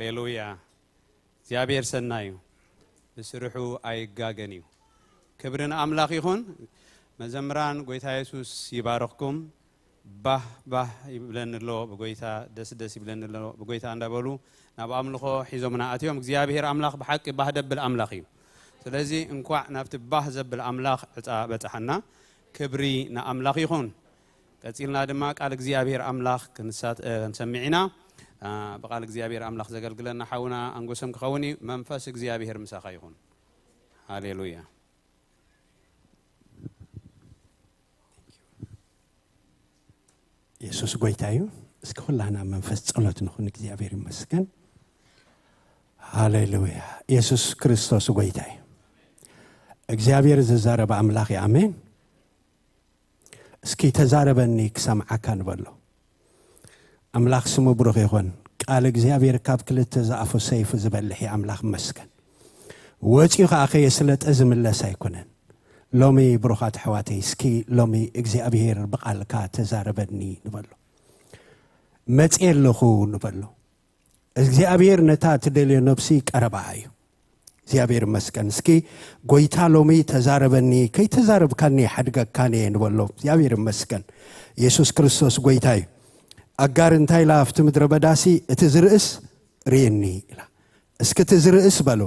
ሃሌሉያ። እግዚኣብሔር ሰናይ እዩ፣ ብስርሑ ኣይጋገን እዩ። ክብሪ ንኣምላኽ ይኹን። መዘምራን፣ ጎይታ የሱስ ይባርኽኩም። ባህ ባህ ይብለኒ ኣሎ ብጎይታ፣ ደስ ደስ ይብለኒ ኣሎ ብጎይታ እንዳበሉ ናብ ኣምልኾ ሒዞምና ኣትዮም። እግዚኣብሔር ኣምላኽ ብሓቂ ባህ ደብል ኣምላኽ እዩ። ስለዚ እንኳዕ ናብቲ ባህ ዘብል ኣምላኽ ዕፃ በፃሓና። ክብሪ ንኣምላኽ ይኹን። ቀፂልና ድማ ቃል እግዚኣብሔር ኣምላኽ ክንሳ-፣ እ፣ ክንሰምዕ ኢና። አ፣ ብቃል እግዚኣብሔር ኣምላኽ ዘገልግለና ሓውና ኣንጎሰም ክኸውን እዩ። መንፈስ እግዚኣብሔር ምሳኻ ይኹን። ሃሌሉያ። የሱስ ጎይታ እዩ። እስኪ ኩላህና መንፈስ ጸሎት ንኹን። እግዚኣብሔር ይመስገን። ሃሌሉያ። የሱስ ክርስቶስ ጎይታ እዩ። እግዚኣብሔር ዝዛረብ ኣምላኽ እዩ። ኣሜን። እስኪ ተዛረበኒ ክሰምዓካ ንበሎ። ኣምላኽ ስሙ ብሩኽ ይኹን። ቃል እግዚኣብሔር ካብ ክልተ ዝኣፉ ሰይፊ ዝበልሕ እዩ። ኣምላኽ መስገን። ወፂኡ ኸዓ ከየስለጠ ዝምለስ ኣይኮነን። ሎሚ ብሩኻት ኣሕዋተይ፣ እስኪ ሎሚ እግዚኣብሔር ብቓልካ ተዛረበኒ ንበሎ። መፅየ ኣለኹ ንበሎ። እግዚኣብሔር ነታ ትደልዮ ነብሲ ቀረባኣ እዩ። እግዚኣብሔር ይመስገን። እስኪ ጎይታ ሎሚ ተዛረበኒ፣ ከይተዛረብካኒ ሓድገካን እየ ንበሎ። እግዚኣብሔር ይመስገን። የሱስ ክርስቶስ ጎይታ እዩ። ኣጋር እንታይ ኢላ ኣብቲ ምድረ በዳሲ፣ እቲ ዝርእስ ርእየኒ ኢላ። እስኪ እቲ ዝርእስ በሉ፣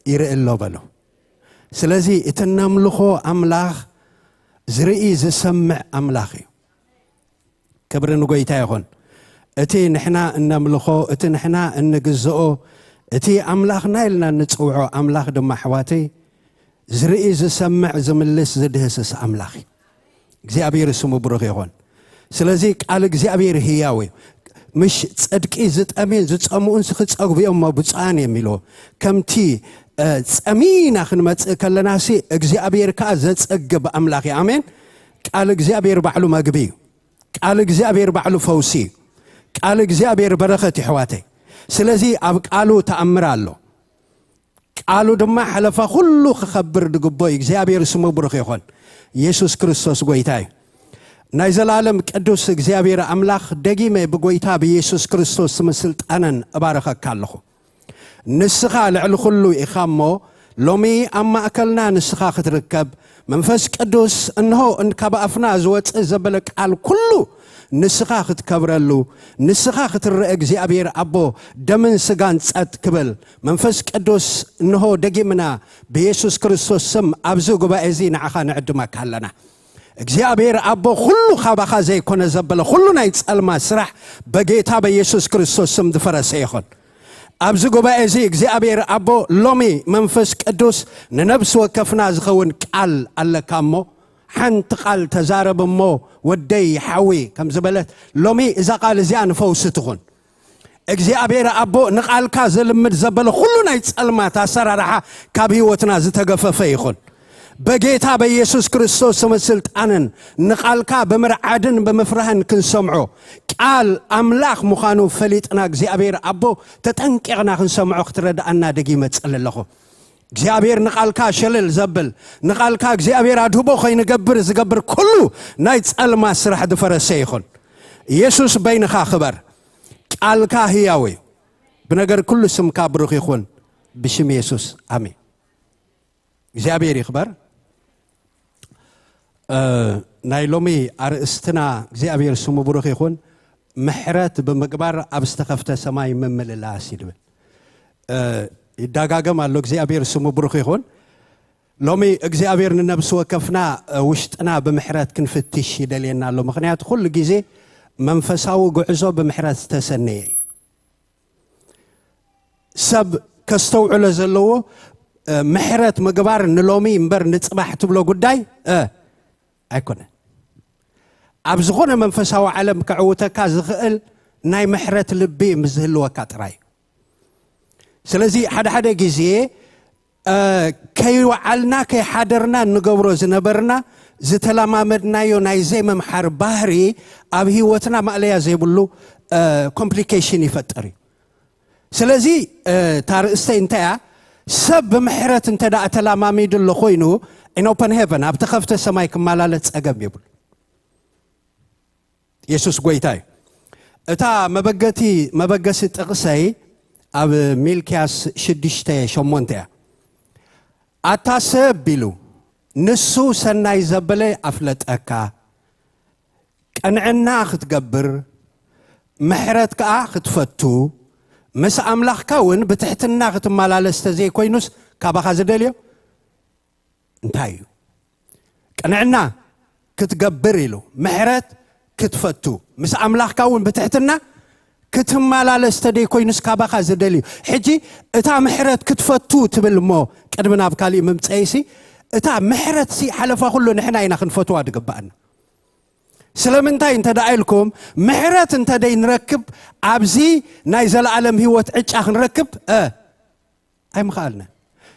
ይርኢ ኣሎ በሉ። ስለዚ እቲ እነምልኾ ኣምላኽ ዝርኢ ዝሰምዕ ኣምላኽ እዩ። ክብሪ ንጎይታ ይኹን። እቲ ንሕና እነምልኾ፣ እቲ ንሕና እንግዝኦ፣ እቲ ኣምላኽና ኢልና እንጽውዖ ኣምላኽ ድማ ኣሕዋተይ ዝርኢ ዝሰምዕ ዝምልስ ዝድህስስ ኣምላኽ እዩ። እግዚኣብሔር ስሙ ብሩኽ ይኹን። ስለዚ ቃል እግዚኣብሔር ህያው እዩ። ምሽ ጽድቂ ዝጠምዩን ዝጸምኡን ክጸግቡ እዮም እሞ ብፁዓን እዮም ኢልዎ። ከምቲ፣ እ፣ ጸሚና ክንመጽእ ከለናሲ እግዚኣብሔር ከኣ ዘጸግብ ኣምላኽ እዩ። ኣሜን። ቃል እግዚኣብሔር ባዕሉ መግቢ እዩ። ቃል እግዚኣብሔር ባዕሉ ፈውሲ እዩ። ቃል እግዚኣብሔር በረኸት እዩ ኣሕዋተይ። ስለዚ ኣብ ቃሉ ተኣምር ኣሎ። ቃሉ ድማ ሓለፋ ኩሉ ክኸብር ድግቦ እዩ። እግዚኣብሔር ስሙ ብሩኽ ይኹን። የሱስ ክርስቶስ ጎይታ እዩ። ናይ ዘላለም ቅዱስ እግዚኣብሔር ኣምላኽ ደጊመ ብጎይታ ብየሱስ ክርስቶስ ስምን ስልጣንን እባርኸካ ኣለኹ። ንስኻ ልዕሊ ኩሉ ኢኻ እሞ ሎሚ ኣብ ማእከልና ንስኻ ክትርከብ መንፈስ ቅዱስ እንሆ እን-፣ ካብ ኣፍና ዝወጽእ ዘበለ ቃል ኩሉ ንስኻ ክትከብረሉ፣ ንስኻ ክትረአ እግዚኣብሔር ኣቦ ደምን ስጋን ጸጥ ክብል መንፈስ ቅዱስ እንሆ ደጊምና ብየሱስ ክርስቶስ ስም ኣብዚ ጉባኤ እዚ ንዓኻ ንዕድመካ ኣለና። እግዚኣብሔር ኣቦ ኩሉ ካባኻ ዘይኮነ ዘበለ ኩሉ ናይ ጸልማ ስራሕ በጌታ በየሱስ ክርስቶስ ስም ዝፈረሰ ይኹን። ኣብዚ ጉባኤ እዚ እግዚኣብሔር ኣቦ ሎሚ መንፈስ ቅዱስ ንነብሲ ወከፍና ዝኸውን ቃል ኣለካ እሞ ሓንቲ ቃል ተዛረብ እሞ ወደይ ሓዊ ከም ዝበለት ሎሚ እዛ ቃል እዚኣ ንፈውሲ ትኹን። እግዚኣብሔር ኣቦ ንቃልካ ዝልምድ ዘበለ ኩሉ ናይ ጸልማት ኣሰራርሓ ካብ ህይወትና ዝተገፈፈ ይኹን። በጌታ በኢየሱስ ክርስቶስ ስምን ስልጣንን ንቃልካ ብምርዓድን ብምፍራህን ክንሰምዖ ቃል ኣምላኽ ምዃኑ ፈሊጥና እግዚኣብሔር ኣቦ ተጠንቂቕና ክንሰምዖ ክትረድኣና ደጊመ ጸሊ ኣለኹ። እግዚኣብሔር ንቃልካ ሸለል ዘብል ንቃልካ እግዚኣብሔር ኣድህቦ ከይንገብር ዝገብር ኩሉ ናይ ጸልማ ስራሕ ዝፈረሰ ይኹን። ኢየሱስ በይንኻ ክበር። ቃልካ ህያው እዩ። ብነገር ኩሉ ስምካ ብሩኽ ይኹን። ብሽም ኢየሱስ ኣሜን። እግዚኣብሔር ይኽበር። እ፣ ናይ ሎሚ ኣርእስትና እግዚኣብሔር ስሙ ብሩኽ ይኹን። ምሕረት ብምግባር ኣብ ዝተኸፍተ ሰማይ ምምልላስ ይድብል። እ፣ ይዳጋገም ኣሎ። እግዚኣብሔር ስሙ ብሩኽ ይኹን። ሎሚ እግዚኣብሔር ንነብሲ ወከፍና፣ እ፣ ውሽጥና ብምሕረት ክንፍትሽ ይደልየና ኣሎ። ምኽንያቱ ኩሉ ግዜ መንፈሳዊ ጉዕዞ ብምሕረት ዝተሰነየ እዩ። ሰብ ከስተውዕሎ ዘለዎ፣ እ፣ ምሕረት ምግባር ንሎሚ እምበር ንጽባሕ ትብሎ ጉዳይ፣ እ፣ ኣይኮነን። ኣብ ዝኾነ መንፈሳዊ ዓለም ከዕውተካ ዝኽእል ናይ ምሕረት ልቢ ምስ ዝህልወካ ጥራይ እዩ። ስለዚ ሓደ ሓደ ግዜ፣ እ፣ ከይወዓልና ከይሓደርና እንገብሮ ዝነበርና ዝተለማመድናዮ ናይ ዘይምምሓር ባህሪ ኣብ ህይወትና ማእለያ ዘይብሉ፣ እ፣ ኮምፕሊኬሽን ይፈጥር እዩ። ስለዚ፣ እ፣ እታ ርእስተይ እንታይ እያ? ሰብ ብምሕረት እንተ ደኣ ተላማሚዱ ኣሎ ኮይኑ፣ in open heaven፣ ኣብ ተኸፍተ ሰማይ ክመላለስ ጸገም የብሉ። የሱስ ጎይታ እዩ። እታ መበገቲ፣ መበገሲ ጥቕሰይ ኣብ ሚልክያስ ሽዱሽተ ሸሞንተ እያ። ኣታ ሰብ ቢሉ ንሱ ሰናይ ዘበለ ኣፍለጠካ፣ ቅንዕና ክትገብር፣ ምሕረት ከኣ ክትፈቱ፣ ምስ ኣምላኽካ እውን ብትሕትና ክትመላለስ ተዘይኮይኑስ ካባኻ ዝደልዮ እንታይ እዩ? ቅንዕና ክትገብር ኢሉ፣ ምሕረት ክትፈቱ፣ ምስ ኣምላኽካ እውን ብትሕትና ክትመላለስ ተደይ ኮይኑስ ካባኻ ዝደልዩ። ሕጂ እታ ምሕረት ክትፈቱ ትብል እሞ ቅድሚ ናብ ካሊእ ምምፀይሲ፣ እታ ምሕረት ሲ ሓለፋ ኩሉ ንሕና ኢና ክንፈትዋ ዝግባኣና። ስለምንታይ እንተ ደኣ ኢልኩም፣ ምሕረት እንተ ደይ ንረክብ፣ ኣብዚ ናይ ዘለኣለም ህይወት ዕጫ ክንረክብ እ ኣይምኸኣልናን።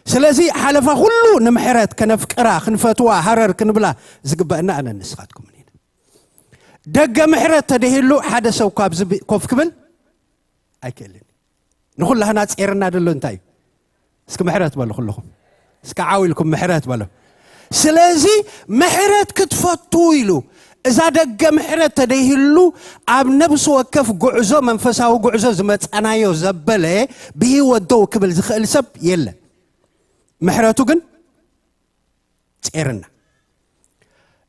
ስለዚ ሓለፋ ኩሉ ንምሕረት ከነፍቅራ፣ ክንፈትዋ፣ ሃረር ክንብላ ዝግበአና ኣነ ንስኻትኩምን ኢና። ደገ ምሕረት ተደሂሉ ሓደ ሰብ እኳ ኣብዚ ብ- ኮፍ ክብል ኣይክእልን። ንኹላህና ጼርና ደሎ እንታይ እዩ? እስኪ ምሕረት በሉ ኩልኹም። እስኪ ዓው ኢልኩም ምሕረት በሉ። ስለዚ ምሕረት ክትፈቱ ኢሉ እዛ ደገ ምሕረት ተደይህሉ ኣብ ነብሲ ወከፍ ጉዕዞ መንፈሳዊ ጉዕዞ ዝመጻናዮ ዘበለ ብህይወት ደው ክብል ዝኽእል ሰብ የለን። ምሕረቱ ግን ጼርና።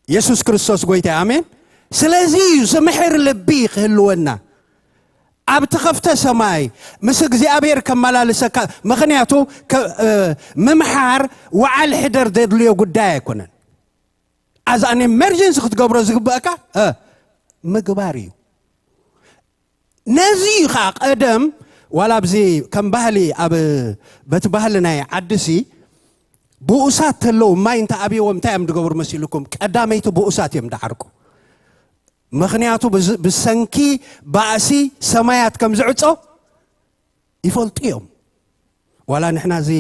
የሱስ ክርስቶስ ጎይታ ኣሜን። ስለዚ እዩ ዝምሕር ልቢ ክህልወና ኣብ ተኸፍተ ሰማይ ምስ እግዚኣብሔር ከመላልሰካ። ምኽንያቱ ከ- እ፣ ምምሓር ወዓል ሕደር ዘድልዮ ጉዳይ ኣይኮነን። ኣዝ ኣን ኤመርጀንሲ ክትገብሮ ዝግበአካ እ፣ ምግባር እዩ። ነዚ እዩ ከዓ ቀደም ዋላ ኣብዚ ከም ባህሊ ኣብ በቲ ባህሊ ናይ ዓድሲ ብኡሳት ተለዉ ማይ እንተ ኣብዎም እንታይ እዮም ዝገብሩ መሲልኩም? ቀዳመይቲ ብኡሳት እዮም ዳዓርቁ። ምኽንያቱ ብዝ- ብሰንኪ ባእሲ ሰማያት ከም ዝዕጾ ይፈልጡ እዮም። ዋላ ንሕና እዚ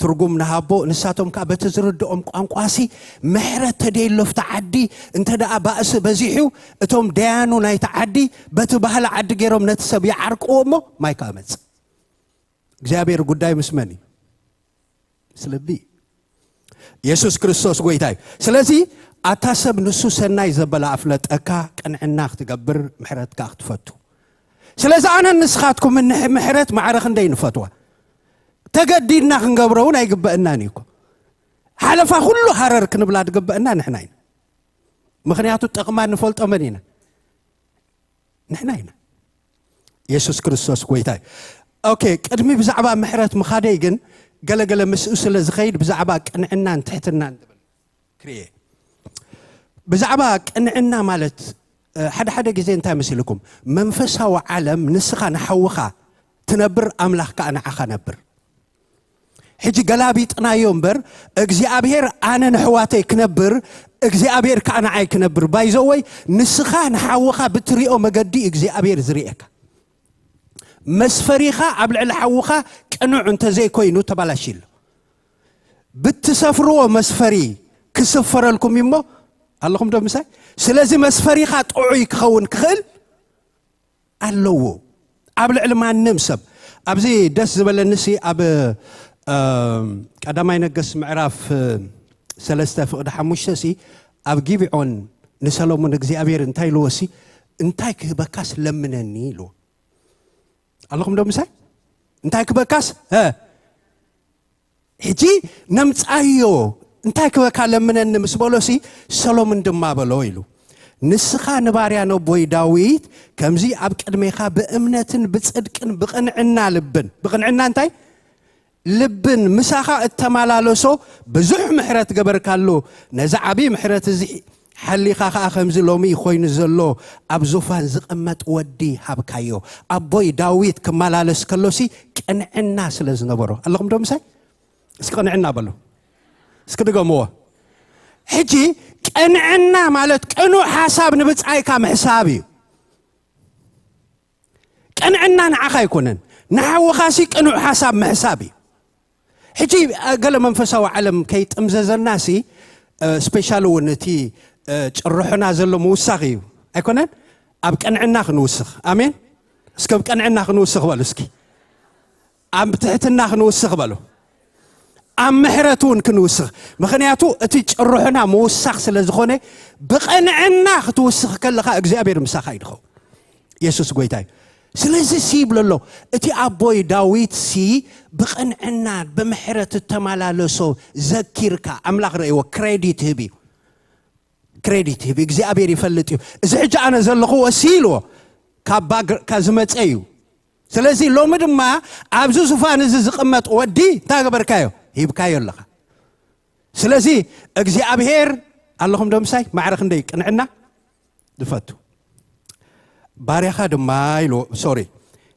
ትርጉም ንሃቦ፣ ንሳቶም ከዓ በቲ ዝርድኦም ቋንቋሲ ምሕረት ተደይሎ ኣብቲ ዓዲ እንተ ደኣ ባእሲ በዚሑ፣ እቶም ደያኑ ናይቲ ዓዲ በቲ ባህሊ ዓዲ ገይሮም ነቲ ሰብ ይዓርቅዎ እሞ ማይ ከዓ መጽእ። እግዚኣብሔር ጉዳይ ምስ መን እዩ? ምስ ልቢ። የሱስ ክርስቶስ ጎይታ እዩ። ስለዚ ኣታ ሰብ ንሱ ሰናይ ዘበለ ኣፍለጠካ፣ ቅንዕና ክትገብር፣ ምሕረትካ ክትፈቱ። ስለዚ ኣነ ንስኻትኩም እንሕ- ምሕረት ማዕረ ክንደይ ንፈትዋ፣ ተገዲድና ክንገብሮ እውን ኣይግበአናን እዩ እኮ። ሓለፋ ኩሉ ሃረር ክንብላ ዝግበአና ንሕና ኢና። ምኽንያቱ ጥቕማ ንፈልጦ መን ኢና? ንሕና ኢና። የሱስ ክርስቶስ ጎይታ እዩ። ኦኬ፣ ቅድሚ ብዛዕባ ምሕረት ምኻደይ ግን ገለገለ ምስኡ ስለ ዝኸይድ ብዛዕባ ቅንዕናን ትሕትናን ዝብል ክርኤ። ብዛዕባ ቅንዕና ማለት እ፣ ሓደ ሓደ ግዜ እንታይ መሲልኩም? መንፈሳዊ ዓለም ንስኻ ንሓውኻ ትነብር፣ ኣምላኽ ከዓ ንዓኻ ነብር። ሕጂ ገላቢጥናዮ እምበር እግዚኣብሔር ኣነ ንሕዋተይ ክነብር እግዚኣብሔር ከዓ ንዓይ ክነብር ባይዘወይ። ንስኻ ንሓውኻ ብትሪኦ መገዲ እግዚኣብሔር ዝርእየካ። መስፈሪኻ ኣብ ልዕሊ ሓውኻ ቅኑዕ እንተዘይኮይኑ ተባላሽሎ። ብትሰፍርዎ መስፈሪ ክስፈረልኩም እሞ ኣለኹም ዶ ምሳይ? ስለዚ መስፈሪኻ ጥዑይ ክኸውን ክኽእል ኣለዎ ኣብ ልዕሊ ማንም ሰብ። ኣብዚ ደስ ዝበለኒ ሲ ኣብ እ፣ ቀዳማይ ነገስ ምዕራፍ እ፣ ሰለስተ ፍቕዲ ሓሙሽተ ሲ ኣብ ጊብዖን ንሰሎሞን እግዚኣብሔር እንታይ ኢልዎ ሲ እንታይ ክህበካስ ለምነኒ ኢልዎ። ኣለኹም ዶ ምሳይ? እንታይ ክበካስ እ፣ ሕጂ ነምጻዮ እንታይ ክበካ ለምነኒ ምስ በሎሲ ሰሎምን ድማ በሎ ኢሉ። ንስኻ ንባርያ ነቦይ ዳዊት ከምዚ ኣብ ቅድሜኻ ብእምነትን ብጽድቅን ብቕንዕና ልብን፣ ብቕንዕና እንታይ ልብን ምሳኻ እተመላለሶ ብዙሕ ምሕረት ገበርካሉ። ነዚ ዓብዪ ምሕረት እዚ ሓሊኻ ኸዓ ከምዚ ሎሚ ኮይኑ ዘሎ ኣብ ዙፋን ዝቕመጥ ወዲ ሃብካዮ። ኣቦይ ዳዊት ክመላለስ ከሎሲ ቅንዕና ስለ ዝነበሮ። ኣለኹም ዶ ምሳይ? እስኪ ቅንዕና በሉ። እስኪ ድገምዎ። ሕጂ ቅንዕና ማለት ቅኑዕ ሓሳብ ንብጻይካ ምሕሳብ እዩ። ቅንዕና ንዓኻ ኣይኮነን፣ ንሓውኻሲ ቅኑዕ ሓሳብ ምሕሳብ እዩ። ሕጂ እ፣ ገለ መንፈሳዊ ዓለም ከይጥምዘዘናሲ እ፣ ስፔሻል እውን እቲ እ፣ ጭርሖና ዘሎ ምውሳኽ እዩ ኣይኮነን? ኣብ ቅንዕና ክንውስኽ። ኣሜን። እስከ ኣብ ቅንዕና ክንውስኽ በሉ እስኪ። ኣብ ትሕትና ክንውስኽ በሉ። ኣብ ምሕረት እውን ክንውስኽ። ምኽንያቱ እቲ ጭርሖና ምውሳኽ ስለ ዝኾነ ብቕንዕና ክትውስኽ ከለኻ እግዚኣብሔር ምሳኻ እዩ ድኸውን። የሱስ ጎይታ እዩ። ስለዚ ሲ ይብሎ ኣሎ፣ እቲ ኣቦይ ዳዊት ሲ ብቕንዕና ብምሕረት እተመላለሶ ዘኪርካ፣ ኣምላኽ ረእይዎ፣ ክሬዲት ህብ እዩ። ክሬዲት ህብ፣ እግዚኣብሔር ይፈልጥ እዩ። እዚ ሕጂ ኣነ ዘለኹዎ ሲ ኢልዎ፣ ካብ ባግር-፣ ካብ ዝመፀ እዩ። ስለዚ ሎሚ ድማ ኣብዚ ዙፋን እዚ ዝቕመጥ ወዲ እንታይ ገበርካዮ? ሂብካዮ ኣለኻ። ስለዚ እግዚኣብሔር ኣለኹም ዶ ምሳይ? ማዕረ ክንደይ ቅንዕና ዝፈቱ። ባርያኻ ድማ ኢሉ፣ ሶሪ፣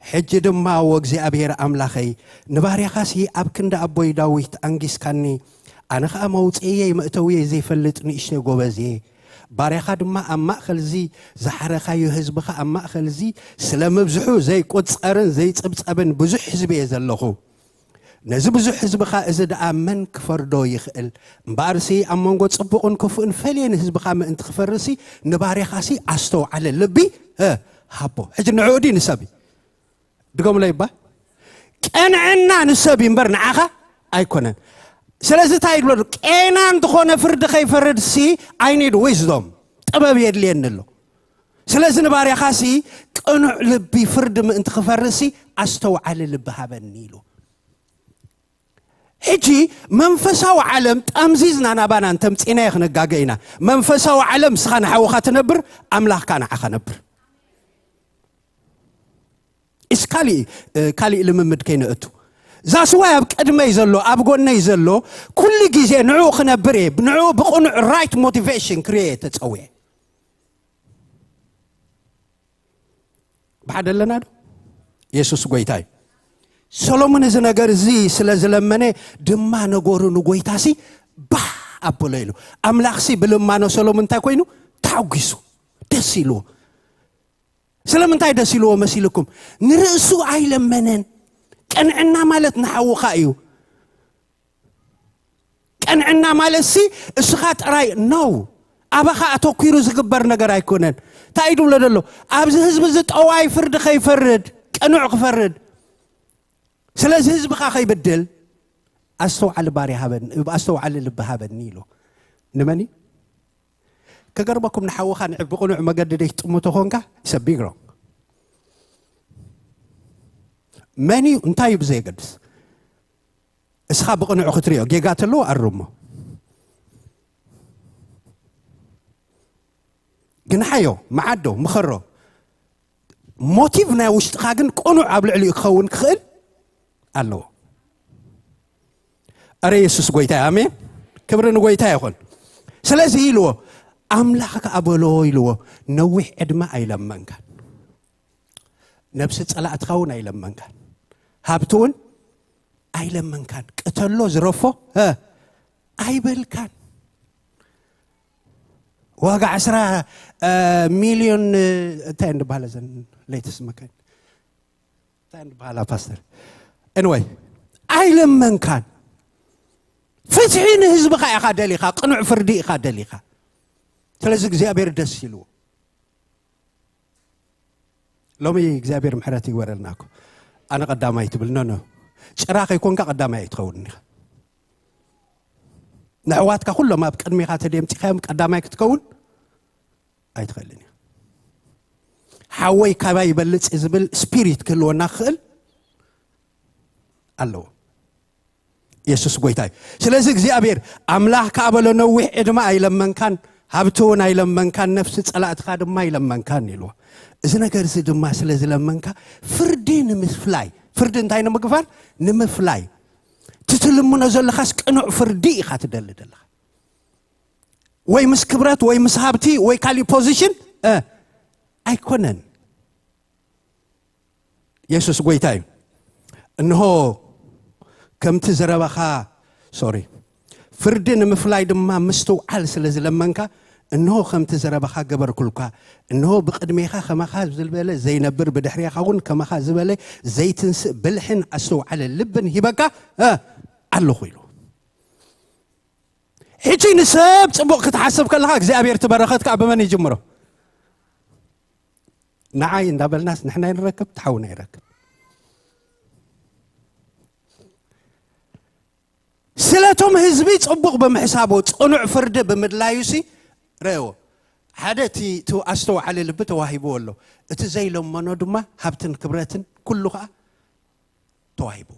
ሕጂ ድማ ወእግዚኣብሔር ኣምላኸይ፣ ንባርያኻሲ ኣብ ክንዲ ኣቦይ ዳዊት ኣንጊስካኒ፣ ኣነ ኸኣ መውፅእየይ መእተውየይ ዘይፈልጥ ንእሽተይ ጎበዝ እየ። ባርያኻ ድማ ኣብ ማእኸል እዚ ዝሓረኻዮ ህዝብኻ ኣብ ማእኸል እዚ ስለ ምብዝሑ ዘይቁፀርን ዘይፅብፀብን ብዙሕ ህዝቢ እየ ዘለኹ። ነዚ ብዙሕ ህዝብኻ እዚ ደኣ መን ክፈርዶ ይኽእል? እምበኣርሲ ኣብ መንጎ ጽቡቕን ክፉእን ፈልየ ንህዝብኻ ምእንቲ ክፈርሲ ንባርያኻሲ ኣስተውዓለ ልቢ፣ እ፣ ሃቦ። ሕጂ ንዕኡ ድዩ ንሰብ እዩ? ድገምለይ እባ። ቅንዕና ንሰብ እዩ እምበር ንዓኻ ኣይኮነን። ስለዚ እንታይ ይብሎ? ቄናን ዝኾነ ፍርዲ ከይፈርድሲ፣ I need wisdom፣ ጥበብ የድልየኒ ኣሎ። ስለዚ ንባርያኻሲ ቅኑዕ ልቢ ፍርዲ ምእንቲ ክፈርሲ ኣስተውዓሊ ልቢ ሃበኒ ኢሉ። ሕጂ መንፈሳዊ ዓለም ጠምዚዝና ናባና እንተምፂናዮ ክንጋገ ኢና። መንፈሳዊ ዓለም ንስኻ ንሓውኻ ትነብር፣ ኣምላኽካ ንዓኻ ነብር። እስ ካሊእ፣ እ፣ ካሊእ ልምምድ ከይነእቱ። ዛስዋይ ኣብ ቅድመይ ዘሎ፣ ኣብ ጎነይ ዘሎ፣ ኩሉ ግዜ ንዕኡ ክነብር እየ፣ ንዕኡ ብቕኑዕ ራይት ሞቲቬሽን ክርየ እየ ተጸውየ። ብሓደ ኣለና ዶ? የሱስ ጎይታ እዩ። ሰሎሞን እዚ ነገር እዚ ስለ ዝለመነ ድማ ነገሩ ንጎይታሲ ባህ ኣበሎ ኢሉ። ኣምላኽሲ ብልማኖ ሰሎሞን እንታይ ኮይኑ? ተሓጒሱ፣ ደስ ኢልዎ። ስለምንታይ ደስ ኢልዎ መሲልኩም? ንርእሱ ኣይለመነን። ቅንዕና ማለት ንሓውኻ እዩ። ቅንዕና ማለት ሲ እስኻ ጥራይ ነው፣ ኣባኻ ኣተኲሩ ዝግበር ነገር ኣይኮነን። እንታይ እዩ ድብሎ ዘሎ? ኣብዚ ህዝቢ እዚ ጠዋይ ፍርዲ ከይፈርድ፣ ቅኑዕ ክፈርድ፣ ስለዚ ህዝብኻ ከይብድል ኣስተውዓሊ ባርያ ሃበኒ፣ ኣስተውዓሊ ልቢ ሃበኒ ኢሉ። ንመን እዩ? ከገርመኩም ንሓውኻ ንዕ ብቕኑዕ መገዲ ደይትጥምቶ ኾንካ ሰቢግሮ መን እዩ እንታይ እዩ ብዘየገድስ እስኻ ብቕኑዕ ክትሪኦ ጌጋ ተለዎ ኣርሞ። ግንሓዮ፣ መዓዶ፣ ምኸሮ። ሞቲቭ ናይ ውሽጥኻ ግን ቅኑዕ ኣብ ልዕሊኡ ክኸውን ክኽእል ኣለዎ። ኣረ የሱስ ጎይታ እዩ። ኣሜን። ክብሪ ንጎይታ ይኹን። ስለዚ ኢልዎ ኣምላኽ ከኣ በሎ ኢልዎ፣ ነዊሕ ዕድመ ኣይለመንካን፣ ነብሲ ጸላእትኻ እውን ኣይለመንካን፣ ሃብቲ እውን ኣይለመንካን፣ ቅተሎ ዝረፎ እ ኣይበልካን። ዋጋ ዕስራ ሚልዮን እንታይ እንድባለ ዘን ሌትስ መካይን እንታይ እንድባላ ፓስተር? ኤንወይ ኣይለመንካን። ፍትሒ ንህዝብኻ ኢኻ ደሊኻ፣ ቅኑዕ ፍርዲ ኢኻ ደሊኻ። ስለዚ እግዚኣብሔር ደስ ኢልዎ። ሎሚ እግዚኣብሔር ምሕረት ይግበረልና እኮ። ኣነ ቀዳማይ ትብል፣ ኖ፣ ኖ። ጭራ ከይኮንካ ቀዳማይ ኣይትኸውን ኢኻ። ንኣሕዋትካ ኩሎም ኣብ ቅድሜኻ ተደምፂኻዮም ቀዳማይ ክትከውን ኣይትኽእልን ኢኻ። ሓወይ ካባይ ይበልፅ ዝብል ስፒሪት ክህልወና ክኽእል ኣለዎ። የሱስ ጎይታ እዩ። ስለዚ እግዚኣብሔር ኣምላኽ ከኣ በሎ፣ ነዊሕ ዕድመ ኣይለመንካን፣ ሃብቲ እውን ኣይለመንካን፣ ነፍሲ ጸላእትኻ ድማ ኣይለመንካን ኢልዎ። እዚ ነገር እዚ ድማ ስለ ዝለመንካ ፍርዲ ንምፍላይ፣ ፍርዲ እንታይ ንምግባር? ንምፍላይ። እቲ ትልምኖ ዘለኻስ ቅኑዕ ፍርዲ ኢኻ ትደሊ ዘለኻ። ወይ ምስ ክብረት ወይ ምስ ሃብቲ ወይ ካሊእ ፖዚሽን እ ኣይኮነን። የሱስ ጎይታ እዩ። እንሆ ከምቲ ዘረባኻ፣ ሶሪ፣ ፍርዲ ንምፍላይ ድማ ምስትውዓል ስለ ዝለመንካ፣ እንሆ ከምቲ ዘረባኻ ገበርኩልካ። እንሆ ብቕድሜኻ ከማኻ ዝበለ ዘይነብር፣ ብድሕሬኻ እውን ከማኻ ዝበለ ዘይትንስእ ብልሕን ኣስተውዓለ ልብን ሂበካ እ ኣለኹ ኢሉ። ሕጂ ንሰብ ጽቡቕ ክትሓስብ ከለኻ እግዚኣብሔር እቲ በረኸት ከኣ ብመን ይጅምሮ? ንዓይ እንዳበልናስ ንሕና ይንረክብ፣ ትሓውና ይረክብ። ስለቶም ህዝቢ ጽቡቕ ብምሕሳቡ፣ ጽኑዕ ፍርዲ ብምድላዩሲ ረእዎ። ሓደ እቲ እቲ ኣስተውዓሊ ልቢ ተዋሂብዎ ኣሎ። እቲ ዘይለመኖ ድማ ሃብትን ክብረትን ኩሉ ከዓ ተዋሂብዎ።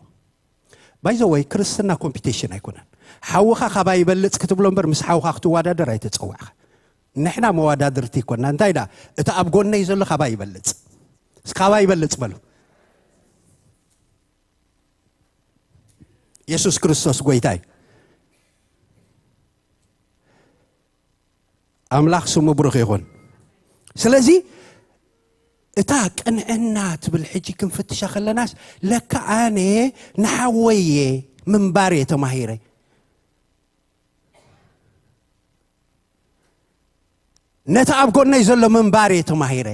ባይዘ ወይ ክርስትና ኮምፒቲሽን ኣይኮነን። ሓውኻ ካባይ ይበልጽ ክትብሎ እምበር ምስ ሓውኻ ክትወዳደር ኣይተጸዋዕኻ። ንሕና መወዳድርቲ ይኮና። እንታይ ዳ እቲ ኣብ ጎነይ ዘሎ ካባይ ይበልጽ? እስኪ ካባይ ይበልጽ በሉ። የሱስ ክርስቶስ ጎይታ እዩ። ኣምላኽ ስሙ ብሩኽ ይኹን። ስለዚ እታ ቅንዕና ትብል ሕጂ ክንፍትሻ ከለናስ ለካ ኣነ ንሓወየ ምንባር እየ ተማሂረ። ነቲ ኣብ ጎነይ ዘሎ ምንባር እየ ተማሂረ።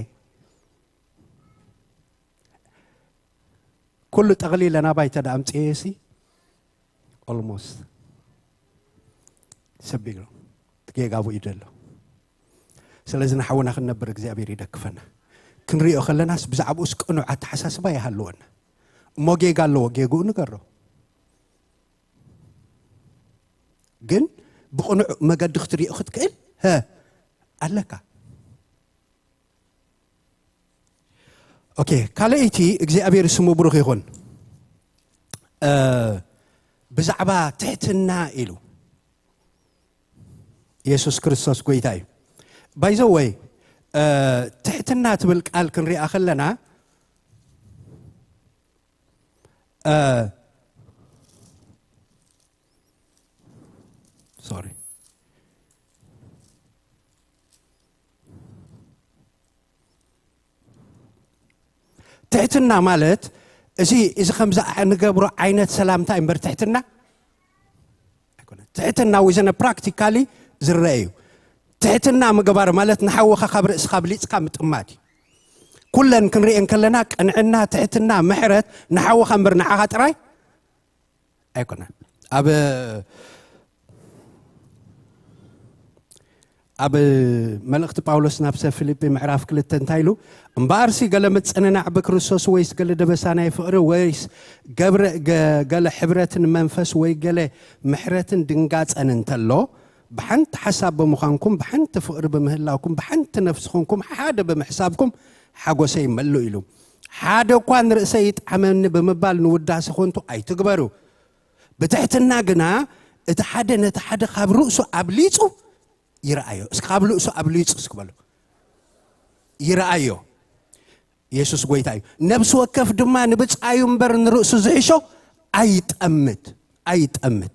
ኩሉ ጠቕሊለ ናባይ ተዳ ኣምፅኤ ሲ ኦልሞስት ሰቢሉ ጌጋ ብኡ ይደሎ። ስለዚ ንሓውና ክንነብር እግዚኣብሔር ይደክፈና። ክንሪኦ ከለናስ ብዛዕባኡስ ቅኑዕ ኣተሓሳስባ ይሃልወና። እሞ ጌጋ ኣለዎ፣ ጌግኡ ንገሮ። ግን ብቕኑዕ መገዲ ክትሪኦ ክትክእል ሀ ኣለካ። ኦኬ፣ ካልኣይቲ እግዚኣብሔር ስሙ ብሩኽ ይኹን። እ፣ ብዛዕባ ትሕትና ኢሉ የሱስ ክርስቶስ ጎይታ እዩ። ባይዘወይ ትሕትና ትብል ቃል ክንሪኣ ከለና እ፣ ሶሪ፣ ትሕትና ማለት እዚ እዚ ከምዚ ንገብሮ ዓይነት ሰላምታ እምበር ትሕትና ኣይኮነን። ትሕትና ዊዘነ ፕራክቲካሊ ዝረአ እዩ። ትሕትና ምግባር ማለት ንሓወኻ ካብ ርእስኻ ብሊፅካ ምጥማት እዩ። ኩለን ክንሪኤን ከለና ቅንዕና፣ ትሕትና፣ ምሕረት ንሓወኻ እምበር ንዓኻ ጥራይ ኣይኮነን። ኣብ ኣብ መልእኽቲ ጳውሎስ ናብ ሰብ ፊልጲ ምዕራፍ ክልተ እንታይ ኢሉ? እምበኣርሲ ገለ ምጽንናዕ ብክርስቶስ ወይስ ገለ ደበሳ ናይ ፍቕሪ ወይስ ገብረ ገ- ገለ ሕብረትን መንፈስ ወይ ገለ ምሕረትን ድንጋጸን እንተሎ፣ ብሓንቲ ሓሳብ ብምዃንኩም ብሓንቲ ፍቕሪ ብምህላውኩም ብሓንቲ ነፍሲ ኾንኩም ሓደ ብምሕሳብኩም ሓጎሰይ መልኡ ኢሉ። ሓደ እኳ ንርእሰይ ይጥዓመኒ ብምባል ንውዳሴ ኾንቱ ኣይትግበሩ። ብትሕትና ግና እቲ ሓደ ነቲ ሓደ ካብ ርእሱ ኣብሊጹ ይረኣዮ። እስኪ ካብ ርእሱ ኣብሊጹ እስኪ በሉ። ይረኣዮ። የሱስ ጎይታ እዩ። ነብሲ ወከፍ ድማ ንብጻዩ እምበር ንርእሱ ዝሕሾ ኣይጠምት፣ ኣይጠምት።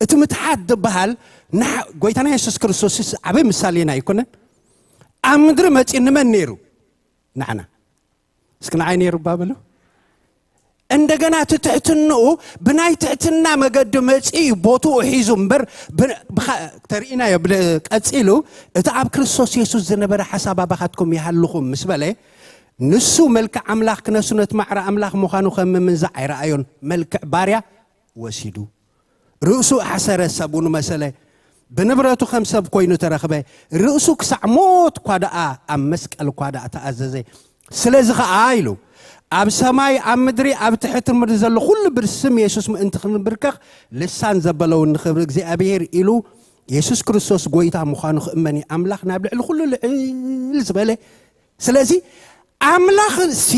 እቲ ምትሓት ዝበሃል ንሓ- ጎይታና የሱስ ክርስቶስስ ዓበይ ምሳሌና ኣይኮነን? ኣብ ምድሪ መጺኡ ንመን ነይሩ? ንዓና። እስኪ ንዓይ ነይሩ እባ በሉ። እንደገና እቲ ትሕትንኡ ብናይ ትሕትና መገዲ መጺኡ እዩ ቦትኡ ሒዙ እምበር ብ- ብኻ- ተርእናዮ ብ- ቀጺሉ እቲ ኣብ ክርስቶስ የሱስ ዝነበረ ሓሳብ ኣባኻትኩም ይሃልኹም ምስ በለ ንሱ መልክዕ ኣምላኽ ክነሱ ነቲ ማዕረ ኣምላኽ ምዃኑ ከም ምምንዛዕ ኣይረኣዮን። መልክዕ ባርያ ወሲዱ ርእሱ ኣሕሰረ፣ ሰብኡን መሰለ፣ ብንብረቱ ከም ሰብ ኮይኑ ተረኽበ። ርእሱ ክሳዕ ሞት እኳ ደኣ ኣብ መስቀል እኳ ደኣ ተኣዘዘ። ስለዚ ኸዓ ኢሉ ኣብ ሰማይ ኣብ ምድሪ ኣብ ትሕቲ ምድሪ ዘሎ ኩሉ ብስም የሱስ ምእንቲ ክንብርከኽ ልሳን ዘበለውን ንኽብሪ እግዚኣብሔር ኢሉ የሱስ ክርስቶስ ጎይታ ምዃኑ ክእመን እዩ። ኣምላኽ ናብ ልዕሊ ኩሉ ልዕል ዝበለ ስለዚ ኣምላኽሲ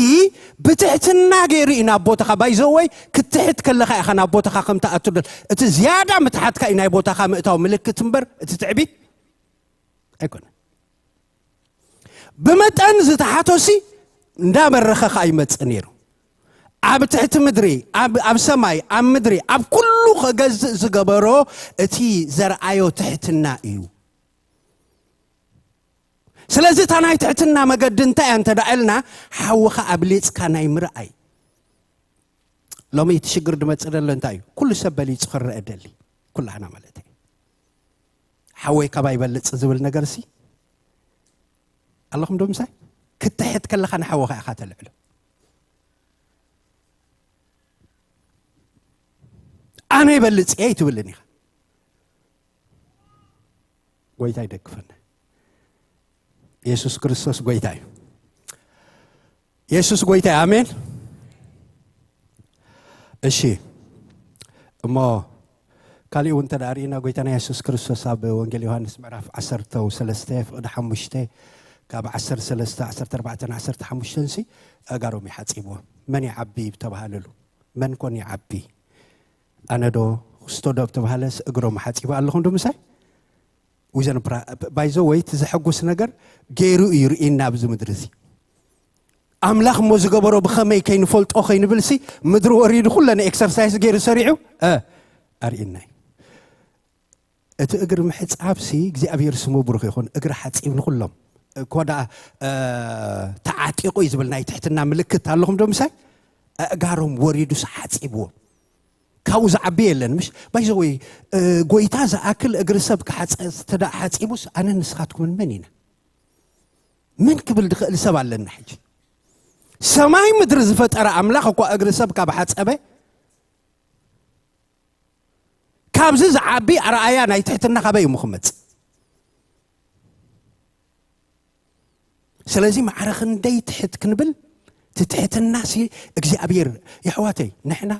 ብትሕትና ገይሩ እዩ ናብ ቦታኻ ባይዘወይ ክትሕት ከለኻ ኢኻ ናብ ቦታኻ ከም ትኣቱ ደል እቲ ዝያዳ ምትሓትካ እዩ ናይ ቦታኻ ምእታው ምልክት እምበር እቲ ትዕቢት ኣይኮነ። ብመጠን ዝተሓቶሲ እንዳበረኸ ከዓ ይመፅእ ነይሩ። ኣብ ትሕቲ ምድሪ ኣብ ኣብ ሰማይ ኣብ ምድሪ ኣብ ኩሉ ከገዝእ ዝገበሮ እቲ ዘርኣዮ ትሕትና እዩ። ስለዚ እታ ናይ ትሕትና መገዲ እንታይ እያ እንተ ደኣ ኢልና ሓውኻ ኣብሊፅካ ናይ ምርኣይ። ሎሚ እቲ ሽግር ድመፅእ ደሎ እንታይ እዩ? ኩሉ ሰብ በሊፁ ክረአ ደሊ ኩላህና ማለት እዩ። ሓወይ ካባይ ይበልፅ ዝብል ነገር ሲ ኣለኹም ዶ ምሳይ? ክትሕት ከለኻ ንሓወኻ ኢኻ ተልዕሎ። ኣነ ይበልፅ እየ ኣይትብልን ኢኻ። ጎይታ ይደግፈና። የሱስ ክርስቶስ ጎይታ እዩ። የሱስ ጎይታ እዩ። ኣሜን። እሺ እሞ ካሊእ እውን እንተ ደኣ ርኢና፣ ጎይታና የሱስ ክርስቶስ ኣብ ወንጌል ዮሃንስ ምዕራፍ ዓሰርተ ሰለስተ ፍቕዲ ሓሙሽተ፣ ካብ ዓሰርተ ሰለስተ፣ ዓሰርተ ኣርባዕተ፣ ዓሰርተ ሓሙሽተ ሲ ኣእጋሮም ይሓጺብዎ። መን ይዓቢ ተባሃለሉ? መን ኮን ይዓቢ? ኣነ ዶ፣ ክስቶ ዶ ተባሃለስ እግሮም ሓጺቡ ኣለኹም ዶ ምሳይ? ዊዘን ባይዘ ወይ እቲ ዘሐጉስ ነገር ገይሩ እዩ ርኢና ኣብዚ ምድሪ እዚ። ኣምላኽ እሞ ዝገበሮ ብኸመይ ከይንፈልጦ ከይንብል ሲ ምድሪ ወሪዱ ኩለነ ኤክሰርሳይዝ ገይሩ ሰሪዑ፣ እ፣ ኣርእየና እዩ። እቲ እግሪ ምሕጻብ ሲ እግዚኣብሔር ስሙ ብሩኽ ይኹን። እግሪ ሓጺብ ንኹሎም እኮ ደኣ፣ እ፣ ተዓጢቑ እዩ ዝብል ናይ ትሕትና ምልክት ኣለኹም ዶ ምሳይ? ኣእጋሮም ወሪዱስ ሓጺብዎም። ካብኡ ዝዓቢ የለን። ምሽ ባይዘ ወይ፣ እ፣ ጎይታ ዝኣክል እግሪ ሰብ ክሓጸ-፣ እንተ ደኣ ሓጺቡስ ኣነ ንስኻትኩምን መን ኢና? መን ክብል ዝኽእል ሰብ ኣለና ሕጂ? ሰማይ ምድሪ ዝፈጠረ ኣምላኽ እኳ እግሪ ሰብ ካብ ሓጸበ፣ ካብዚ ዝዓቢ ኣርኣያ ናይ ትሕትና ካበይ እዩ ክመጽእ? ስለዚ ማዕረ ክንደይ ትሕት ክንብል፣ እቲ ትሕትና ሲ እግዚኣብሔር፣ የሕዋተይ፣ ንሕና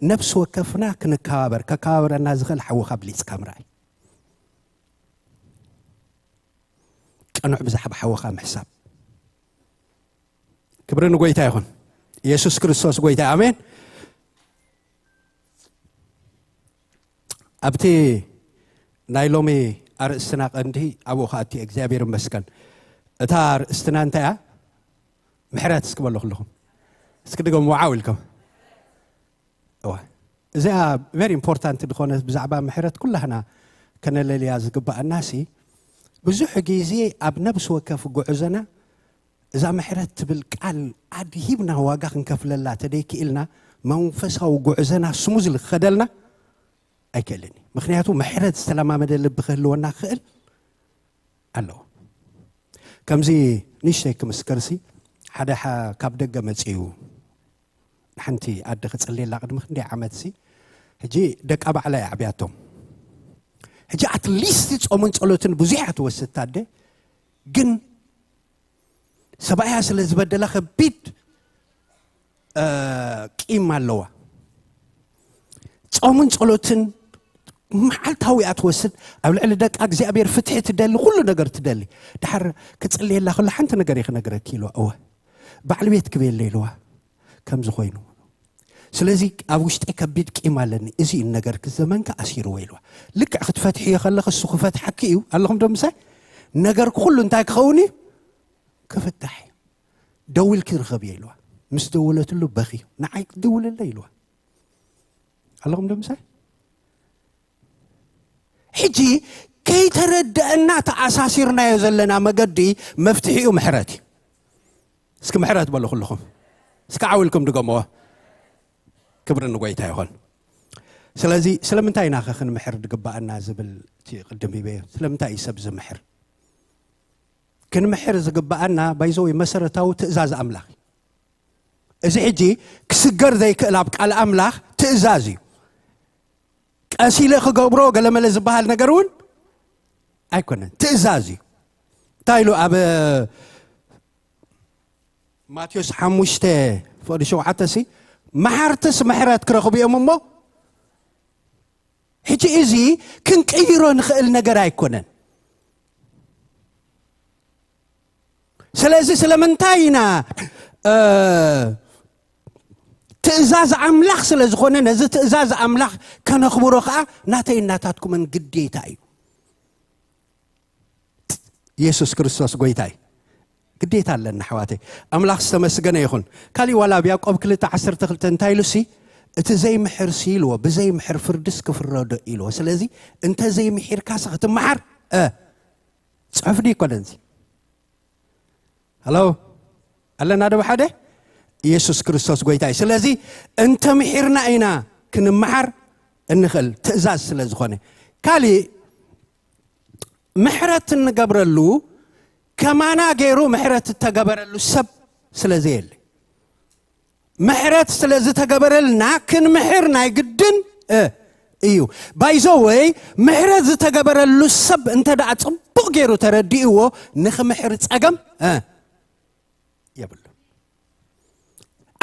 ነፍሲ ወከፍና ክንከባበር፣ ከከባበረና ዝኽእል ሓውኻ ብሊጽካ ምርኣይ። ቅኑዕ ብዛዕባ ሓውኻ ምሕሳብ። ክብሪ ንጎይታ ይኹን። ኢየሱስ ክርስቶስ ጎይታ፣ ኣሜን። ኣብቲ ናይ ሎሚ ኣርእስትና ቀንዲ ኣብኡ ክኣቱ እየ። እግዚኣብሔር ይመስገን። እታ ኣርእስትና እንታይ እያ? ምሕረት እስኪ በሉ ኩልኹም። እስኪ ድገምዎ ዓው ኢልኩም። እዋ። እዚኣ ቨሪ ኢምፖርታንት ዝኾነ ብዛዕባ ምሕረት ኩላህና ከነለልያ ዝግባኣና ሲ፣ ብዙሕ ግዜ ኣብ ነብሲ ወከፍ ጉዕዞና እዛ ምሕረት ትብል ቃል ኣድሂብና ዋጋ ክንከፍለላ ተደይክኢልና መንፈሳዊ ጉዕዞና ስሙዝሊ ክኸደልና ኣይክእልን እዩ። ምክንያቱ ምሕረት ዝተለማመደ ልቢ ክህልወና ክኽእል ኣለዎ። ከምዚ ንእሽተይ ክምስከርሲ፣ ሓደ ሓ-፣ ካብ ደገ መጺኡ ንሓንቲ ኣደ ክጽልየላ ቅድሚ ክንደይ ዓመትሲ፣ ሕጂ ደቃ ባዕላ እያ ኣዕብያቶም። ሕጂ ኣትሊስት ጾምን ጸሎትን ብዙሕ እያ ትወስድ ኣደ፣ ግን ሰብኣያ ስለ ዝበደላ ከቢድ፣ እ፣ ቂም ኣለዋ። ጾምን ጸሎትን መዓልታዊ እያ ትወስድ። ኣብ ልዕሊ ደቃ እግዚኣብሔር ፍትሒ ትደሊ፣ ኩሉ ነገር ትደሊ። ድሓር ክጽልየላ ከሎ ሓንቲ ነገር እየ ክነግረኪ ኢልዋ። እወ፣ በዓል ቤት ክቤለ ኢልዋ። ከምዚ ኮይኑ፣ ስለዚ ኣብ ውሽጠይ ከቢድ ቂም ኣለኒ፣ እዚ እዩ ነገር ክዘመንካ ኣሲርዎ ኢልዋ። ልክዕ ክትፈትሕዮ ከለኺ እሱ ክፈትሓኪ እዩ ኣለኹም ዶ ምሳይ? ነገር ኩሉ እንታይ ክኸውን እዩ? ክፍታሕ እዩ። ደዊልኪ ርኸብዮ ኢልዋ። ምስ ደወለትሉ በኺ፣ ንዓይ ክትድውልለይ ኢልዋ። ኣለኹም ዶ ምሳይ? ሕጂ ከይተረድአና ተኣሳሲርናዮ ዘለና መገዲ መፍትሒኡ ምሕረት እዩ። እስኪ ምሕረት በሉ ኩልኹም። እስኪ ዓው ኢልኩም ድገምዎ። ክብሪ ንጎይታ ይኹን። ስለዚ ስለምንታይ ኢና ኸ ክንምሕር ዝግባኣና ዝብል እቲ ቅድም ሂበዮ። ስለምንታይ እዩ ሰብ ዝምሕር? ክንምሕር ዝግባኣና ባይዘወይ መሰረታዊ ትእዛዝ ኣምላኽ እዩ። እዚ ሕጂ ክስገር ዘይክእል ኣብ ቃል ኣምላኽ ትእዛዝ እዩ። ቀስ ኢለ ክገብሮ ገለመለ ዝበሃል ነገር እውን ኣይኮነን፣ ትእዛዝ እዩ። እንታይ ኢሉ ኣብ ማቴዎስ ሓሙሽተ ፍቕዲ ሸውዓተ ሲ፣ መሓርትስ ምሕረት ክረኽቡ እዮም እሞ፣ ሕጂ እዚ ክንቅይሮ ንኽእል ነገር ኣይኮነን። ስለዚ ስለምንታይ ኢና፣ እ፣ ትእዛዝ ኣምላኽ ስለ ዝኾነ፣ ነዚ ትእዛዝ ኣምላኽ ከነኽብሮ ኸዓ ናተይ እናታትኩምን ግዴታ እዩ። የሱስ ክርስቶስ ጎይታ እዩ። ግዴታ ኣለና ኣሕዋተይ። ኣምላኽ ዝተመስገነ ይኹን። ካሊእ ዋላ ኣብ ያዕቆብ ክልተ ዓሰርተ ክልተ እንታይ ኢሉ ሲ፣ እቲ ዘይምሕር ሲ ኢልዎ፣ ብዘይምሕር ፍርድስ ክፍረዶ ኢልዎ። ስለዚ እንተ ዘይምሒርካስ ክትመሓር፣ እ፣ ጽሑፍ ድዩ ኣይኮነን እዚ? ሃሎ? ኣለና ዶ ብሓደ? ኢየሱስ ክርስቶስ ጎይታ እዩ። ስለዚ እንተ ምሒርና ኢና ክንመሓር እንኽእል፣ ትእዛዝ ስለ ዝኾነ። ካሊእ ምሕረት እንገብረሉ ከማና ገይሩ ምሕረት እተገበረሉ ሰብ ስለ ዘየለ። ምሕረት ስለ ዝተገበረልና ክንምሕር ናይ ግድን፣ እ፣ እዩ። ባይዘወይ ምሕረት ዝተገበረሉ ሰብ እንተ ደኣ ጽቡቕ ገይሩ ተረዲእዎ ንኽምሕር ጸገም፣ እ፣ የብሉ።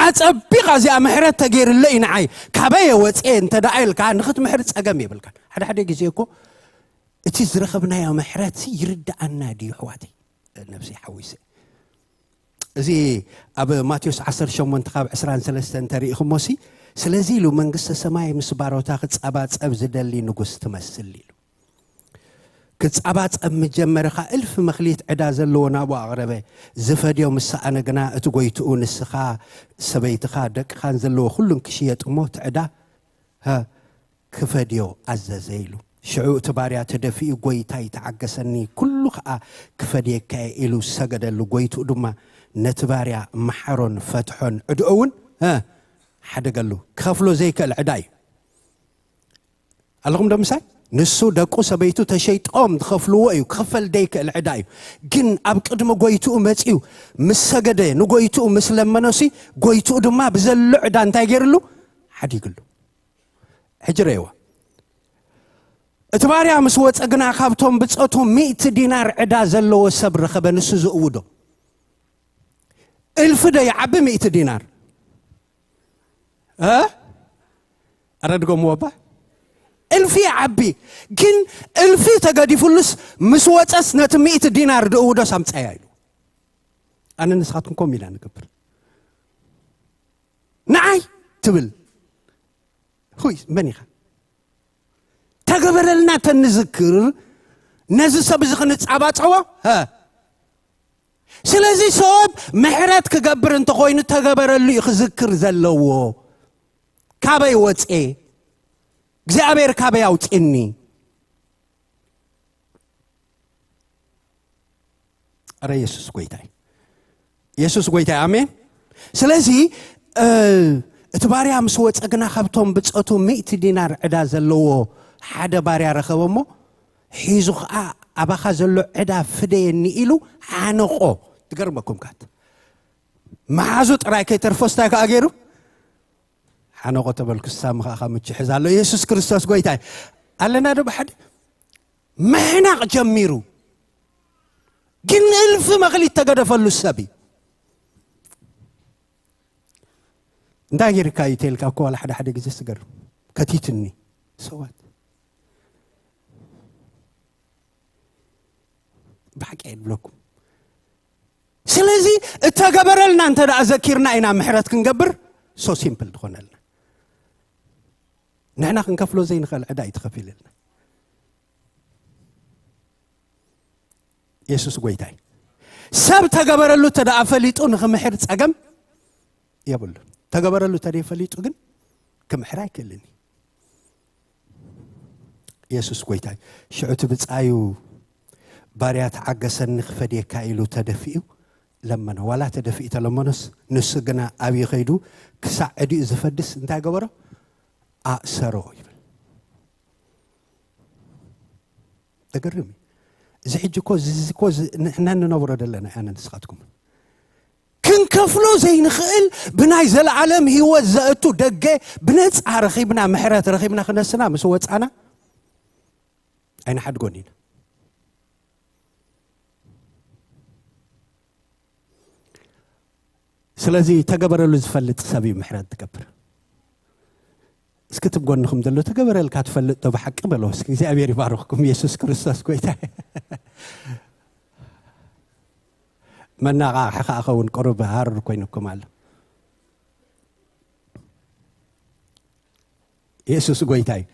ኣጸቢቓ እዚኣ ምሕረት ተገይርለይ ንዓይ ካበየ ወፅኤ እንተ ደኣ ኢልካ ንኽትምሕር ጸገም የብልካን። ሓደ ሓደ ግዜ እኮ እቲ ዝረኸብናዮ ምሕረት ይርድኣና ድዩ ኣሕዋተይ? ነብሰይ ሓዊሰ እዚ ኣብ ማቴዎስ ዓሰርተ ሸሞንተ ካብ ዕስራን ሰለስተን እንተሪኢኹሞ ሲ ስለዚ ኢሉ መንግስተ ሰማይ ምስ ባሮታ ክጸባጸብ ዝደሊ ንጉስ ትመስል ኢሉ። ክጻባጸብ ምጀመረ ኸኣ እልፍ መኽሊት ዕዳ ዘለዎ ናብኡ ኣቕረበ። ዝፈድዮ ምስ ሰኣነ ግና እቲ ጎይትኡ ንስኻ ሰበይትኻ ደቅኻን ዘለዎ ኩሉን ክሽየጥ እሞ እቲ ዕዳ ክፈድዮ ኣዘዘ ኢሉ። ሽዑ እቲ ባርያ ተደፊኡ ጎይታይ ተዓገሰኒ ኩሉ ኸኣ ክፈድየካ እየ ኢሉ ሰገደሉ። ጎይትኡ ድማ ነቲ ባርያ መሓሮን ፈትሖን ዕድኦ እውን ሓደገሉ። ክኸፍሎ ዘይክእል ዕዳ እዩ። ኣለኹም ዶ ምሳይ? ንሱ ደቁ ሰበይቱ ተሸይጦም ዝኸፍልዎ እዩ። ክኽፈል ዘይክእል ዕዳ እዩ። ግን ኣብ ቅድሚ ጎይትኡ መጺኡ ምስ ሰገደ ንጎይትኡ ምስ ለመኖሲ ጎይትኡ ድማ ብዘሎ ዕዳ እንታይ ገይርሉ? ሓዲግሉ። ሕጂ ረእይዋ። እቲ ባርያ ምስ ወጸ ግና ካብቶም ብጸቱ ሚእቲ ዲናር ዕዳ ዘለዎ ሰብ ረኸበ። ንሱ ዝእውዶ እልፊ ዶ ይዓቢ? ሚእቲ ዲናር እ ኣረ ድገምዎ እባ። እልፊ ይዓቢ። ግን እልፊ ተገዲፉሉስ ምስ ወጸስ ነቲ ሚእቲ ዲናር ድእውዶስ ኣምጻያ ኢሉ። ኣነ ንስኻትኩም ከምኡ ኢና ንገብር። ንዓይ ትብል። ሁይ መን ኢኻ? ተገበረልና ተንዝክር ነዚ ሰብ እዚ ክንጻባጸዎ ስለዚ ሰብ ምሕረት ክገብር እንተኾይኑ ተገበረሉ እዩ ክዝክር ዘለዎ። ካበይ ወፅኤ? እግዚኣብሔር ካበይ ኣውፅኒ? ኣረ የሱስ ጎይታይ፣ የሱስ ጎይታይ። ኣሜን። ስለዚ እቲ ባርያ ምስ ወፀ ግና ካብቶም ብፀቱ ሚእቲ ዲናር ዕዳ ዘለዎ ሓደ ባርያ ረኸበ እሞ ሒዙ ኸዓ ኣባኻ ዘሎ ዕዳ ፍደየኒ ኢሉ ሓነቆ። ትገርመኩም ካት መሓዙ ጥራይ ከይተርፎ ስታይ ከዓ ገይሩ ሓነቆ ተበልኩ። ሳሚ ከዓ ካብ ምቹ ሕዝ ኣሎ። የሱስ ክርስቶስ ጎይታ እዩ። ኣለና ዶ ብሓደ ምሕናቕ ጀሚሩ ግን እልፊ መኽሊት ተገደፈሉ ሰብ እዩ። እንታይ ጌርካ እዩ ተልካ እኮ ዋላ ሓደ ሓደ ግዜ ስገርም ከቲትኒ ሰዋት ብሓቂ እየ ዝብለኩም። ስለዚ እተገበረልና እንተ ደኣ ዘኪርና ኢና ምሕረት ክንገብር ሶ ሲምፕል ዝኾነልና። ንሕና ክንከፍሎ ዘይንኽእል ዕዳ እዩ ተኸፊልልና። የሱስ ጎይታይ። ሰብ ተገበረሉ እተ ደኣ ፈሊጡ ንኽምሕር ጸገም የብሉ። ተገበረሉ እተ ፈሊጡ ግን ክምሕር ኣይክእልን እዩ። የሱስ ጎይታይ። ሽዑ እቲ ብጻዩ ባርያ ተዓገሰኒ ክፈድየካ ኢሉ ተደፊኡ ለመኖ። ዋላ ተደፊኡ ተለመኖስ ንሱ ግና ኣብዩ ከይዱ ክሳዕ ዕዲኡ ዝፈድስ እንታይ ገበሮ? ኣእሰሮ ይብል። ተገርም እዩ። እዚ ሕጂ እኮ እዚ እኮ ንሕና እንነብሮ ዘለና ኣነ ንስኻትኩም ክንከፍሎ ዘይንኽእል ብናይ ዘለዓለም ህይወት ዘእቱ ደገ ብነፃ ረኺብና ምሕረት ረኺብና ክነስና ምስ ወፃና ኣይንሓድጎን ኢና። ስለዚ ተገበረሉ ዝፈልጥ ሰብ እዩ ምሕረት ትገብር። እስኪ ትብ ጎንኹም ዘሎ ተገበረልካ ትፈልጥ ዶ ብሓቂ በሎ እስኪ። እግዚኣብሔር ይባርኽኩም። የሱስ ክርስቶስ ጎይታ። መናቓቕሒ ከዓ ኸውን ቅሩብ ሃሩር ኮይኑኩም ኣሎ። የሱስ ጎይታ እዩ።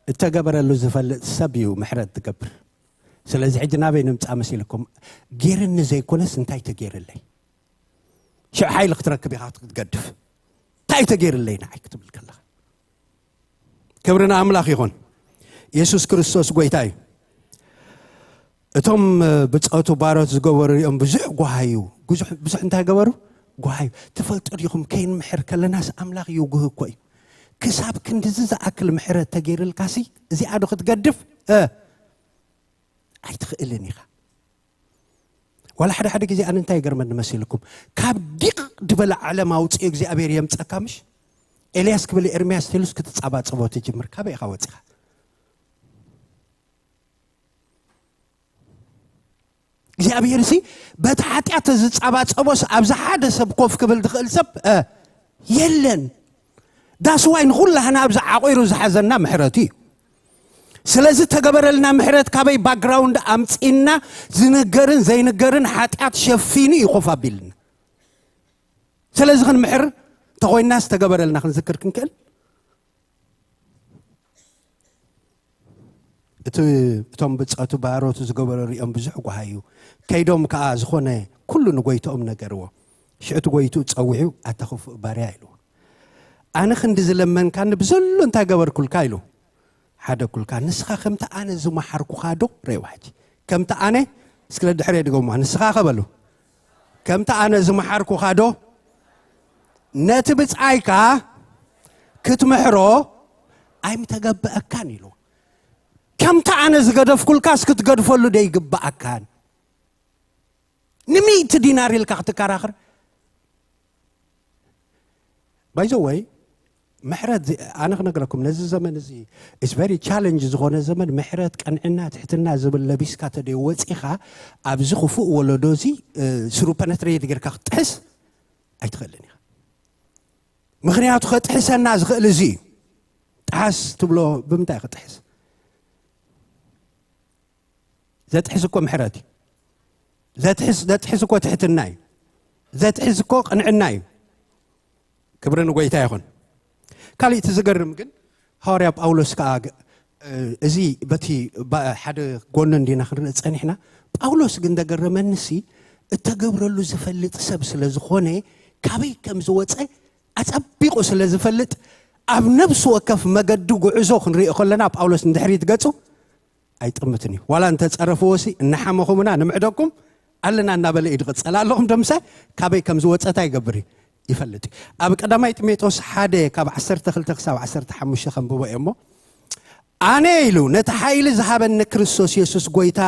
እተገበረሉ ዝፈልጥ ሰብ እዩ ምሕረት ትገብር። ስለዚ ሕጂ ናበይ ንምፃ መሲልኩም? ጌርኒ ዘይኮነስ እንታይ ተጌርለይ? ሽዕ ሓይሊ ክትረክብ ኢኻ ክትገድፍ። እንታይ ተጌርለይ ንዓይ ክትብል ከለኻ ክብሪ ንኣምላኽ ይኹን። የሱስ ክርስቶስ ጎይታ እዩ። እቶም ብፀቱ ባሮት ዝገበሩ እዮም ብዙሕ ጓሃዩ። ብዙሕ እንታይ ገበሩ? ጓሃዩ። ትፈልጡ ዲኹም ከይንምሕር ከለናስ ኣምላኽ ይጉህ እኮ እዩ። ክሳብ ክንድዚ ዝኣክል ምሕረት ተገይርልካሲ እዚኣ ዶ ክትገድፍ? እ፣ ኣይትኽእልን ኢኻ። ዋላ ሓደ ሓደ ግዜ ኣነ እንታይ ይገርመኒ መሲልኩም? ካብ ዲቕ ዝበለ ዓለም ኣውፅኡ እግዚኣብሔር የምፀካ ምሽ? ኤልያስ ክብል ኤርምያስ ቴሉስ ክትፃባፅቦ ትጅምር ካበይ ኢኻ ወፂኻ? እግዚኣብሔር ሲ በቲ ሓጢኣት ዝጻባጸቦስ ኣብዚ ሓደ ሰብ ኮፍ ክብል ዝኽእል ሰብ የለን። ዳስዋይ ንኹላህና ኣብዚ ዓቑሩ ዝሓዘና ምሕረቱ እዩ። ስለዚ ተገበረልና ምሕረት ካበይ ባክግራውንድ ኣምጺና ዝንገርን ዘይንገርን ሓጢኣት ሸፊኑ እዩ ኮፍ ኣቢልና። ስለዚ ክንምሕር ተኾይና ዝተገበረልና ክንዝክር ክንክእል። እቲ እቶም ብፀቱ ባሮቱ ዝገበረ ሪኦም ብዙሕ ጓሃዩ። ከይዶም ከዓ ዝኾነ ኩሉ ንጎይትኦም ነገርዎ። ሽዕቲ ጎይቱ ፀዊዑ ኣታ ክፉእ ባርያ ኢልዎ። ኣነ ክንዲ ዝለመንካኒ ብዘሎ እንታይ ገበርኩልካ ኢሉ። ሓደ ኩልካ ንስኻ ከምቲ ኣነ ዝመሓርኩኻ ዶ? ረይዋ ሕጂ ከምቲ ኣነ እስክለ ድሕረ ድገሙዋ ንስኻ ከበሉ ከምቲ ኣነ ዝመሓርኩኻ ዶ? ነቲ ብጻይካ ክትምሕሮ ኣይምተገበአካን ኢሉ። ከምቲ ኣነ ዝገደፍኩልካስ ክትገድፈሉ ዶ ይግበኣካን? ንሚእቲ ዲናር ኢልካ ክትከራኽር ባይዘወይ ምሕረት ኣነ ክነግረኩም ነዚ ዘመን እዚ is very challenge ዝኾነ ዘመን ምሕረት ቀንዕና ትሕትና ዝብል ለቢስካ ተደይ ወፂኻ ኣብዚ ክፉእ ወለዶ እዚ ስሩ ፐነትሬት ጌርካ ክትጥሕስ ኣይትኽእልን ኢኻ። ምኽንያቱ ከጥሕሰና ዝኽእል እዚ እዩ። ጥሓስ ትብሎ ብምንታይ ክጥሕስ? ዘጥሕስ እኮ ምሕረት እዩ። ዘጥሕስ እኮ ትሕትና እዩ። ዘጥሕስ እኮ ቅንዕና እዩ። ክብሪ ንጎይታ ይኹን። ካልእ እቲ ዝገርም ግን ሃዋርያ ጳውሎስ ከዓ እዚ በቲ ሓደ ጎኑ እንዲና ክንርኢ ፀኒሕና። ጳውሎስ ግን ዘገረመንሲ እተገብረሉ ዝፈልጥ ሰብ ስለ ዝኾነ ካበይ ከም ዝወፀ ኣፀቢቑ ስለ ዝፈልጥ ኣብ ነብሲ ወከፍ መገዲ ጉዕዞ ክንሪኦ ከለና ጳውሎስ ንድሕሪት ገፁ ኣይጥምትን እዩ። ዋላ እንተፀረፍዎ ሲ እናሓመኹምና ንምሕደኩም ኣለና እናበለ እዩ ዝቕፀል ኣለኹም ደምሳይ ካበይ ከም ዝወፀ እንታይ ይገብር እዩ ይፈልጥ እዩ። ኣብ ቀዳማይ ጢሞቴዎስ ሓደ ካብ ዓሰርተ ክልተ ክሳብ ዓሰርተ ሓሙሽተ ከንብቦ እየ እሞ ኣነ ኢሉ ነቲ ሓይሊ ዝሃበኒ ክርስቶስ የሱስ ጎይታ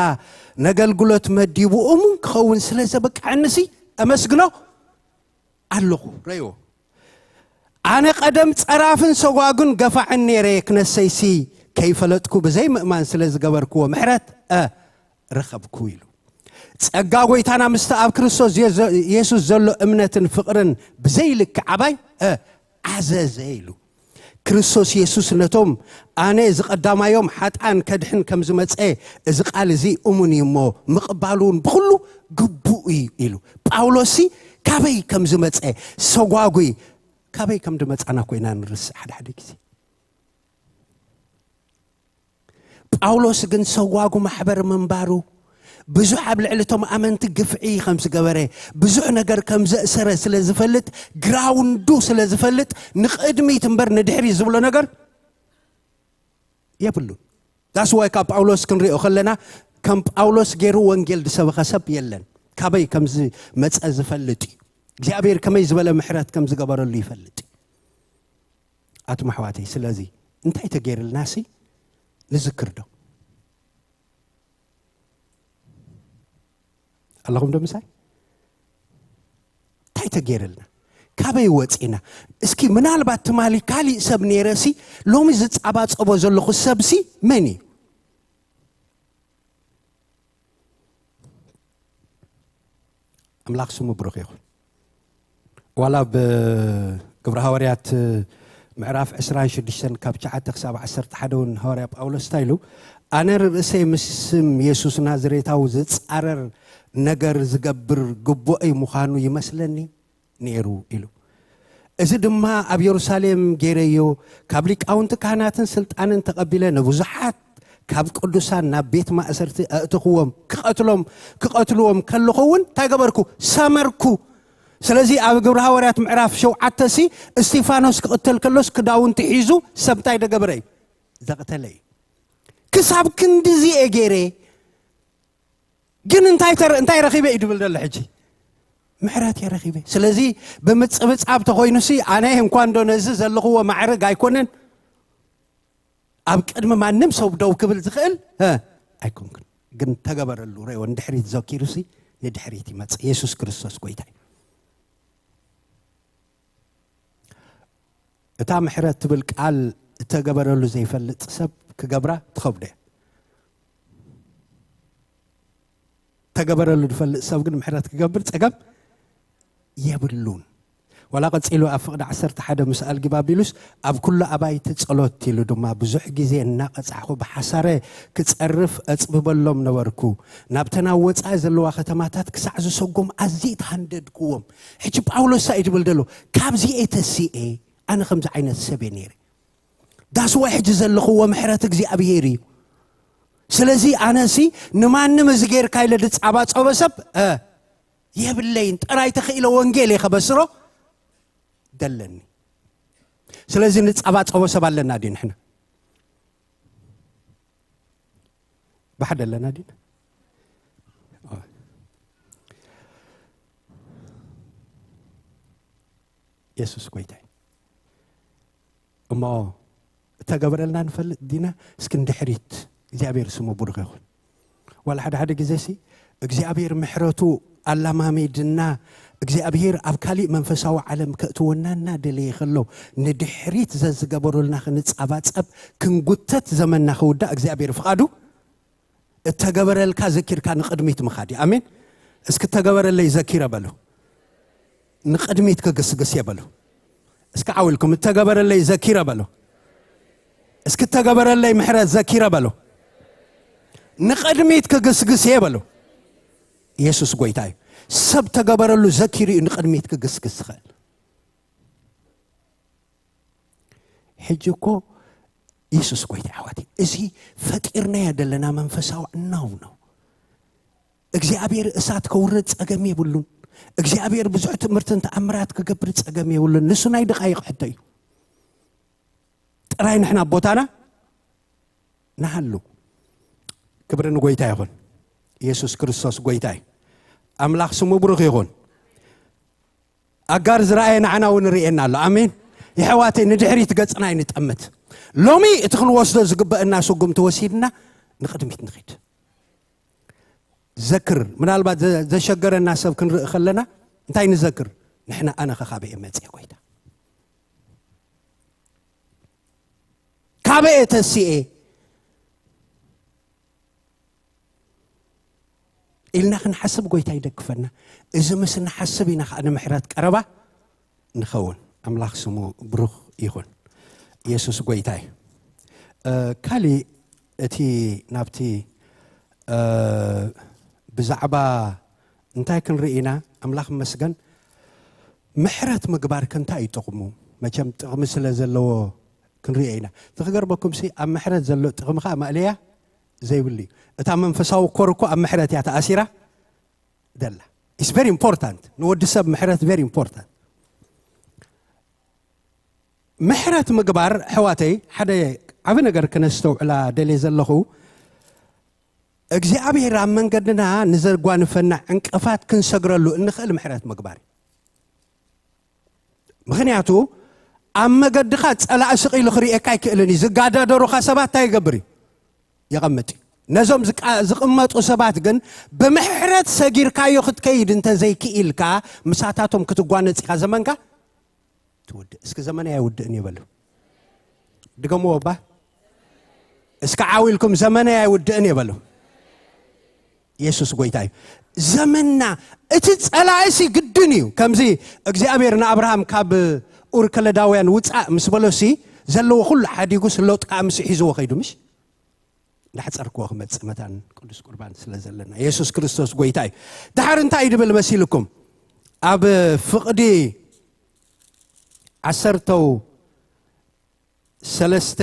ነገልግሎት መዲቡ እሙን ክኸውን ስለ ዘበቃዕንሲ ኣመስግኖ ኣለኹ። ረይዎ ኣነ ቀደም ጸራፍን ሰጓጉን ገፋዕን ነይረ ክነሰይሲ ከይፈለጥኩ ብዘይ ምእማን ስለ ዝገበርክዎ ምሕረት ረኸብኩ ኢሉ። ጸጋ ጎይታና ምስቲ ኣብ ክርስቶስ የሱስ ዘሎ እምነትን ፍቕርን ብዘይልክ ዓባይ ዓዘዘ ኢሉ። ክርስቶስ የሱስ ነቶም ኣነ እዚ ቀዳማዮም ሓጣን ከድሕን ከም ዝመጸ እዚ ቃል እዚ እሙን እዩ እሞ ምቕባሉ እውን ብኹሉ ግቡእ እዩ ኢሉ። ጳውሎስ ሲ ካበይ ከም ዝመጸ ሰጓጉይ ካበይ ከም ዝመጻና ኮይና ንርስእ ሓደ ሓደ ግዜ። ጳውሎስ ግን ሰጓጉ ማሕበር ምንባሩ ብዙሕ ኣብ ልዕሊ እቶም ኣመንቲ ግፍዒ ከም ዝገበረ ብዙሕ ነገር ከም ዘእሰረ ስለ ዝፈልጥ ግራውንዱ ስለ ዝፈልጥ ንቕድሚት እምበር ንድሕሪ ዝብሎ ነገር የብሉን። ዳስዋይ ካብ ጳውሎስ ክንሪኦ ከለና ከም ጳውሎስ ገይሩ ወንጌል ዝሰበኸ ሰብ የለን። ካበይ ከም ዝመፀ ዝፈልጥ እዩ። እግዚኣብሔር ከመይ ዝበለ ምሕረት ከም ዝገበረሉ ይፈልጥ እዩ። ኣቱም ኣሕዋተይ ስለዚ እንታይ ተገይርልና ሲ ንዝክር ዶ ኣለኹም ዶ ምሳይ? እንታይ ተገይርልና? ካበይ ወፂና? እስኪ ምናልባት ትማሊ ካሊእ ሰብ ነይረ ሲ ሎሚ ዝፃባፀቦ ዘለኹ ሰብ ሲ መን እዩ? ኣምላኽ ስሙ ብሩኽ ይኹን። ዋላ ኣብ ግብሪ ሃዋርያት ምዕራፍ ዕስራን ሽዱሽተን ካብ ትሽዓተ ክሳብ ዓሰርተ ሓደ እውን ሃዋርያ ጳውሎስ እንታይ ኢሉ? ኣነ ርእሰይ ምስ ስም የሱስ ናዝሬታዊ ዝጻረር ነገር ዝገብር ግቡእይ ምዃኑ ይመስለኒ ነይሩ ኢሉ። እዚ ድማ ኣብ የሩሳሌም ገይረዮ ካብ ሊቃውንቲ ካህናትን ስልጣንን ተቐቢለ ንብዙሓት ካብ ቅዱሳን ናብ ቤት ማእሰርቲ ኣእተኽዎም ክቐትሎም ክቐትልዎም ከለኹ እውን እንታይ ገበርኩ? ሰመርኩ። ስለዚ ኣብ ግብሪ ሃዋርያት ምዕራፍ ሸውዓተ ሲ እስቲፋኖስ ክቕተል ከሎስ ክዳውንቲ ሒዙ ሰብ እንታይ ደገበረ እዩ? ዘቕተለ እዩ። ክሳብ ክንድዚ እየ ገይረ ግን እንታይ እንታይ ረኺበ እዩ ድብል ዘሎ ሕጂ? ምሕረት እየ ረኺበ። ስለዚ ብምጽብጻብ ተኾይኑሲ ኣነ እንኳን ዶ ነዚ ዘለኽዎ ማዕርግ ኣይኮነን ኣብ ቅድሚ ማንም ሰብ ደው ክብል ዝኽእል ኣይኮንኩን። ግን ተገበረሉ ረእዮ ንድሕሪት ዘኪሩሲ ንድሕሪት ይመጽእ። የሱስ ክርስቶስ ጎይታ እዩ። እታ ምሕረት ትብል ቃል እተገበረሉ ዘይፈልጥ ሰብ ክገብራ ትኸብዶ እያ። እታ ተገበረሉ ዝፈልጥ ሰብ ግን ምሕረት ክገብር ጸገም የብሉን። ዋላ ቀጺሉ ኣብ ፍቕዲ ዓሰርተ ሓደ ምስ ኣልጊብ ኣቢሉስ፣ ኣብ ኩሉ ኣባይቲ ጸሎት ኢሉ ድማ፣ ብዙሕ ግዜ እናቐጻዕኹ ብሓሳረ ክጸርፍ እጽብበሎም ነበርኩ። ናብተን ኣብ ወጻኢ ዘለዋ ከተማታት ክሳዕ ዝሰጎም ኣዝየ ተሃንደድክዎም። ሕጂ ጳውሎስ እንታይ እዩ ዝብል ዘሎ? ካብዚኤ ተሲኤ ኣነ ከምዚ ዓይነት ሰብ እየ ነይረ። ዳስዋ ሕጂ ዘለኽዎ ምሕረት እግዚኣብሔር እዩ። ስለዚ ኣነሲ ንማንም እዚ ጌርካ ኢለ ዝጻባጸቦ ሰብ፣ እ፣ የብለይን። ጥራይ ተኽኢለ ወንጌል እየ ከበስሮ ደለኒ። ስለዚ ንጻባጸቦ ሰብ ኣለና ድዩ ንሕና? ብሓደ ኣለና ድዩ? የሱስ ጎይታ እዩ። እሞ እተገበረልና ንፈልጥ ዲና? እስኪ ንድሕሪት፣ እግዚኣብሔር ስሙ ብሩኽ ይኹን። ዋላ ሓደ ሓደ ግዜ ሲ እግዚኣብሔር ምሕረቱ ኣላማሚድና፣ እግዚኣብሔር ኣብ ካሊእ መንፈሳዊ ዓለም ከእትወና እናደለየ ከሎ፣ ንድሕሪት ዘዝገበሩልና ክንጻባጸብ ክንጉተት፣ ዘመንና ክውዳእ እግዚኣብሔር ፍቓዱ። እተገበረልካ ዘኪርካ ንቕድሚት ምኻድ እዩ። ኣሜን። እስኪ እተገበረለይ ዘኪረ በሉ። ንቕድሚት ክግስግስ እየ በሉ። እስኪ ዓው ኢልኩም እተገበረለይ ዘኪረ በሉ። እስኪ እተገበረለይ ምሕረት ዘኪረ በሉ። ንቕድሚት ክግስግስ እየ በሉ። የሱስ ጎይታ እዩ። ሰብ ተገበረሉ ዘኪሩ እዩ ንቕድሚት ክግስግስ ዝኽእል። ሕጂ እኮ የሱስ ጎይታ ኣሕዋተይ፣ እዚ ፈጢርናዮ ዘለና መንፈሳዊ ዕናው ነው። እግዚኣብሔር እሳት ከውርድ ጸገም የብሉን። እግዚኣብሔር ብዙሕ ትምህርትን ተኣምራት ክገብር ጸገም የብሉን። ንሱ ናይ ደቓይቕ ሕቶ እዩ። ጥራይ ንሕና ኣብ ቦታና ንሃሉ። ክብሪ ንጎይታ ይኹን። የሱስ ክርስቶስ ጎይታ እዩ። ኣምላኽ ስሙ ብሩኽ ይኹን። ኣጋር ዝረኣየ ንዓና እውን ርእየና ኣሎ። ኣሜን። የሕዋተይ፣ ንድሕሪት ገጽና ኣይንጠምት። ሎሚ እቲ ክንወስዶ ዝግበአና ስጉምቲ ወሲድና ንቕድሚት ንኺድ። ዘክር፣ ምናልባት ዘ-፣ ዘሸገረና ሰብ ክንርኢ ከለና እንታይ ንዘክር? ንሕና ኣነ ኸኻበየ መጽየ ጎይታ። ካበየ ተሲኤ ኢልና ክንሓስብ ጎይታ ይደግፈና። እዚ ምስ ንሓስብ ኢና ኸዓ ንምሕረት ቀረባ ንኸውን። ኣምላኽ ስሙ ብሩኽ ይኹን። የሱስ ጎይታ እዩ። እ፣ ካሊእ እቲ ናብቲ፣ እ፣ ብዛዕባ እንታይ ክንርኢ ኢና? ኣምላኽ ይመስገን። ምሕረት ምግባር ከ እንታይ እዩ ጥቕሙ? መቸም ጥቕሚ ስለ ዘለዎ ክንሪኦ ኢና። እቲ ክገርመኩም ሲ ኣብ ምሕረት ዘሎ ጥቕሚ ኸዓ ማእለያ ዘይብሉ እዩ። እታ መንፈሳዊ ኮር እኮ ኣብ ምሕረት እያ ተኣሲራ ደላ። It's very important። ንወዲ ሰብ ምሕረት very important። ምሕረት ምግባር፣ ኣሕዋተይ፣ ሓደ ዓቢ ነገር ክነስተውዕላ ደልየ ዘለኹ፣ እግዚኣብሔር ኣብ መንገድና ንዘጓንፈና ዕንቅፋት ክንሰግረሉ እንኽእል ምሕረት ምግባር እዩ። ምኽንያቱ ኣብ መገድኻ ጸላኢ ስቕ ኢሉ ክርእየካ ኣይክእልን እዩ። ዝጋዳደሩኻ ሰባት እንታይ ይገብር እዩ? የቐምጥ እዩ። ነዞም ዝቃ-፣ ዝቕመጡ ሰባት ግን ብምሕረት ሰጊርካዮ ክትከይድ እንተ ዘይክኢልካ፣ ምሳታቶም ክትጓነጽ ኢኻ ዘመንካ ትውድእ። እስኪ ዘመነይ ኣይውድእን እየ በሉ። ድገምዎ እባ። እስኪ ዓው ኢልኩም ዘመነይ ኣይውድእን እየ በሉ። የሱስ ጎይታ እዩ። ዘመንና እቲ ጸላኢሲ ግድን እዩ። ከምዚ እግዚኣብሔር ንኣብርሃም ካብ ኡር ከለዳውያን ውጻእ ምስ በሎሲ ዘለዎ ኩሉ ሓዲጉስ ሎጥ ከኣ ምስ ሒዝዎ ከይዱ ምሽ? እንዳሕጸርክዎ ክመጽእ መታን ቅዱስ ቁርባን ስለ ዘለና። የሱስ ክርስቶስ ጎይታ እዩ። ድሓር እንታይ እዩ ድብል መሲልኩም? ኣብ ፍቕዲ ዓሰርተው ሰለስተ፣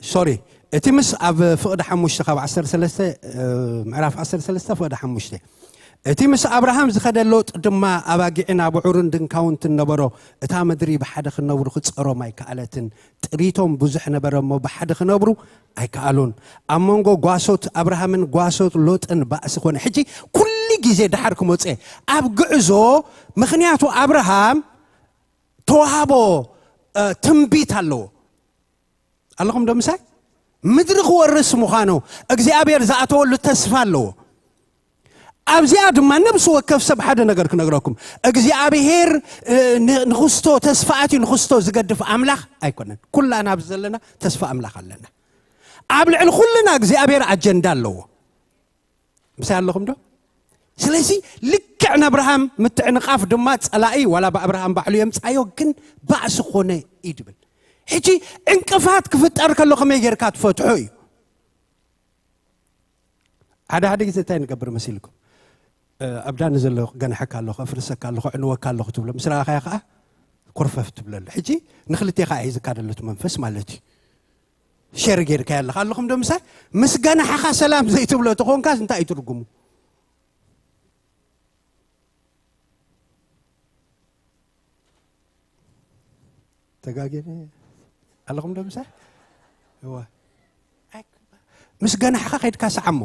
ሶሪ፣ እቲ ምስ ኣብ ፍቕዲ ሓሙሽተ ካብ ዓሰርተ ሰለስተ፣ እ፣ ምዕራፍ ዓሰርተ ሰለስተ ፍቕዲ ሓሙሽተ፣ እቲ ምስ ኣብርሃም ዝኸደ ሎጥ ድማ ኣባጊዕን ኣብዑርን ድንካውንትን ነበሮ። እታ ምድሪ ብሓደ ክነብሩ ክጸሮም ኣይከኣለትን። ጥሪቶም ብዙሕ ነበረ እሞ ብሓደ ክነብሩ ኣይከኣሉን። ኣብ መንጎ ጓሶት ኣብርሃምን ጓሶት ሎጥን ባእሲ ኮነ። ሕጂ ኩሉ ግዜ ደሓር ክመጽእ ኣብ ግዕዞ፣ ምኽንያቱ ኣብርሃም ተዋህቦ፣ እ፣ ትንቢት ኣለዎ። ኣለኹም ዶ ምሳይ? ምድሪ ክወርስ ምዃኑ እግዚኣብሔር ዝኣተወሉ ተስፋ ኣለዎ። ኣብዚኣ ድማ ነብሲ ወከፍ ሰብ ሓደ ነገር ክነግረኩም። እግዚኣብሔር፣ እ፣ ን-፣ ንኽስቶ ተስፋ ኣትዩ ንኽስቶ ዝገድፍ ኣምላኽ ኣይኮነን። ኩላና ኣብዚ ዘለና ተስፋ ኣምላኽ ኣለና። ኣብ ልዕሊ ኩልና እግዚኣብሔር ኣጀንዳ ኣለዎ። ምሳይ ኣለኹም ዶ? ስለዚ ልክዕ ንኣብርሃም ምትዕንቓፍ ድማ ጸላኢ ዋላ ብኣብርሃም ባዕሉ የምጻዮ ግን ባእሲ ኮነ እዩ ድብል። ሕጂ ዕንቅፋት ክፍጠር ከሎ ከመይ ጌርካ ትፈትሖ እዩ። ሓደ ሓደ ግዜ እንታይ ንገብር መሲልኩም? ኣብ ዳኒ ዘሎ ክገንሐካ ኣለኹ፣ ኣፍርሰካ ኣለኹ፣ ዕንወካ ኣለኹ ትብሎ። ምስ ረኣኻዮ ከዓ ኮርፈፍ ትብለሉ። ሕጂ ንክልቴኻ ሒዝካ ደሎ እቲ መንፈስ ማለት እዩ። ሸር ጌርካ ያለኻ ኣለኹም ዶ ምሳይ? ምስ ገናሕኻ ሰላም ዘይትብሎ ተኾንካስ እንታይ እዩ ትርጉሙ? ተጋጌነ ኣለኹም ዶ ምሳይ? እዋ። ኣይ፣ ምስ ገናሕኻ ከይድካ ሰዓሞ።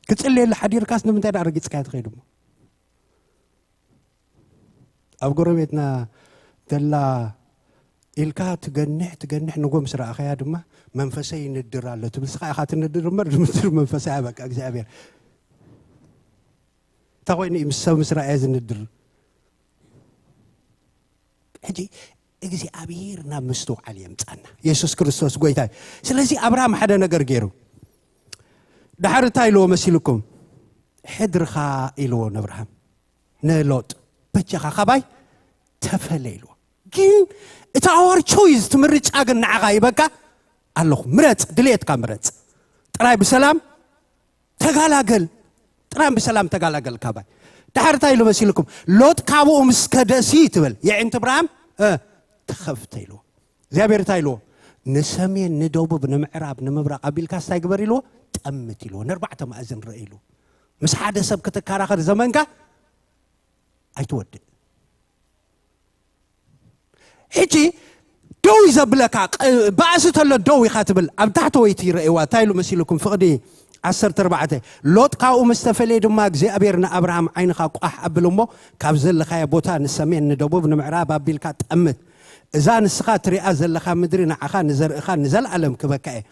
ክጽልየሉ ሓዲርካስ ንምንታይ ደኣ ረጊጽካዮ ትኸይድ እሞ? ኣብ ጎረቤትና ደላ ኢልካ ትገንሕ ትገንሕ፣ ንጎ ምስ ረኣኸያ ድማ መንፈሰይ ይንድር ኣሎ ትብል። ስኻ ኢኻ ትንድር እምበር፣ ድምድር መንፈሰይ ኣበቃ እግዚኣብሔር። እንታይ ኮይኑ እዩ ምስ ሰብ ምስ ረኣየ ዝንድር? ሕጂ እግዚኣብሔር ናብ ምስትውዓል የምጻና። የሱስ ክርስቶስ ጎይታ እዩ። ስለዚ ኣብርሃም ሓደ ነገር ገይሩ። ደሓር እንታይ ኢልዎ መሲልኩም? ሕድርኻ ኢልዎ ንኣብርሃም፣ ንሎጥ፣ በጃኻ ካባይ ተፈለ ኢልዎ። ግን እቲ our choice፣ እቲ ምርጫ ግን ንዓኻ ይበካ ኣለኹ። ምረጽ፣ ድልየትካ ምረጽ። ጥራይ ብሰላም ተጋላገል። ጥራይ ብሰላም ተጋላገል ካባይ። ደሓር እንታይ ኢሉ መሲልኩም? ሎጥ ካብኡ ምስ ከደሲ ትብል የዒንቲ ኣብርሃም፣ እ፣ ተኸፍተ ኢልዎ። እግዚኣብሔር እንታይ ኢልዎ? ንሰሜን፣ ንደቡብ፣ ንምዕራብ፣ ንምብራቕ ኣቢልካ እንታይ ግበር ኢልዎ? ጠምት ኢልዎ። ንኣርባዕተ ማእዝን ርአ ኢልዎ። ምስ ሓደ ሰብ ክትከራኸር ዘመንካ ኣይትወድእ። ሕጂ ደው እዩ ዘብለካ፣ ቅ-፣ ባእሲ ተሎ ደው ኢኻ ትብል። ኣብ ታሕተወይቲ ይረእይዋ፣ እንታይ ኢሉ መሲልኩም? ፍቕዲ ዓሰርተ ኣርባዕተ። ሎጥ ካብኡ ምስ ተፈለየ ድማ እግዚኣብሔር ንኣብርሃም ዓይንኻ ቋሕ ኣብል እሞ ካብ ዘለኻዮ ቦታ ንሰሜን፣ ንደቡብ፣ ንምዕራብ ኣቢልካ ጠምት። እዛ ንስኻ ትሪኣ ዘለኻ ምድሪ ንዓኻ ንዘርእኻ ንዘለኣለም ክበካ እየ።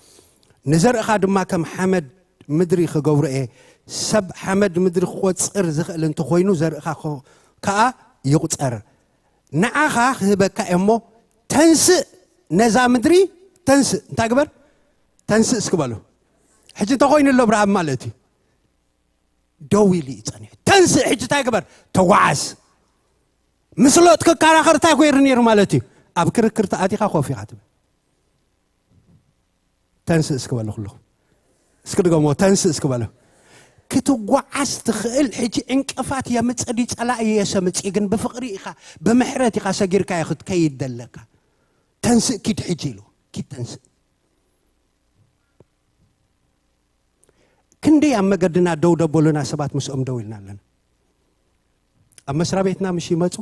ንዘርእኻ ድማ ከም ሓመድ ምድሪ ክገብሮ እየ። ሰብ ሓመድ ምድሪ ክቆጽር ዝኽእል እንተኾይኑ ዘርእኻ ኸ-፣ ከኣ ይቑጸር። ንዓኻ ክህበካ እየ እሞ ተንስእ፣ ነዛ ምድሪ ተንስእ። እንታይ ግበር? ተንስእ እስኪ በሉ። ሕጂ እንተኾይኑ ኣሎ ኣብርሃም ማለት እዩ። ደው ኢሉ እዩ ጸኒሑ። ተንስእ፣ ሕጂ እንታይ ግበር? ተጓዓዝ። ምስ ሎጥ ክከራኸር እንታይ ኮይኑ ነይሩ ማለት እዩ? ኣብ ክርክር ተኣቲኻ ኮፍ ኢኻ ትብል። ተንስእ እስኪ በሉ ኩልኹም። እስኪ ድገምዎ፣ ተንስእ እስኪ በሉ። ክትጓዓዝ ትኽእል። ሕጂ ዕንቅፋት የምጽእ ድዩ ጸላኢ የሰምጽእ፣ ግን ብፍቕሪ ኢኻ፣ ብምሕረት ኢኻ ሰጊርካዮ ክትከይድ ዘለካ። ተንስእ ኪድ ሕጂ ኢሉ፣ ኪድ ተንስእ። ክንደይ ኣብ መገድና ደው ደበሉና ሰባት ምስኦም ደው ኢልና ኣለና። ኣብ መስሪያ ቤትና ምሽ ይመጹ፣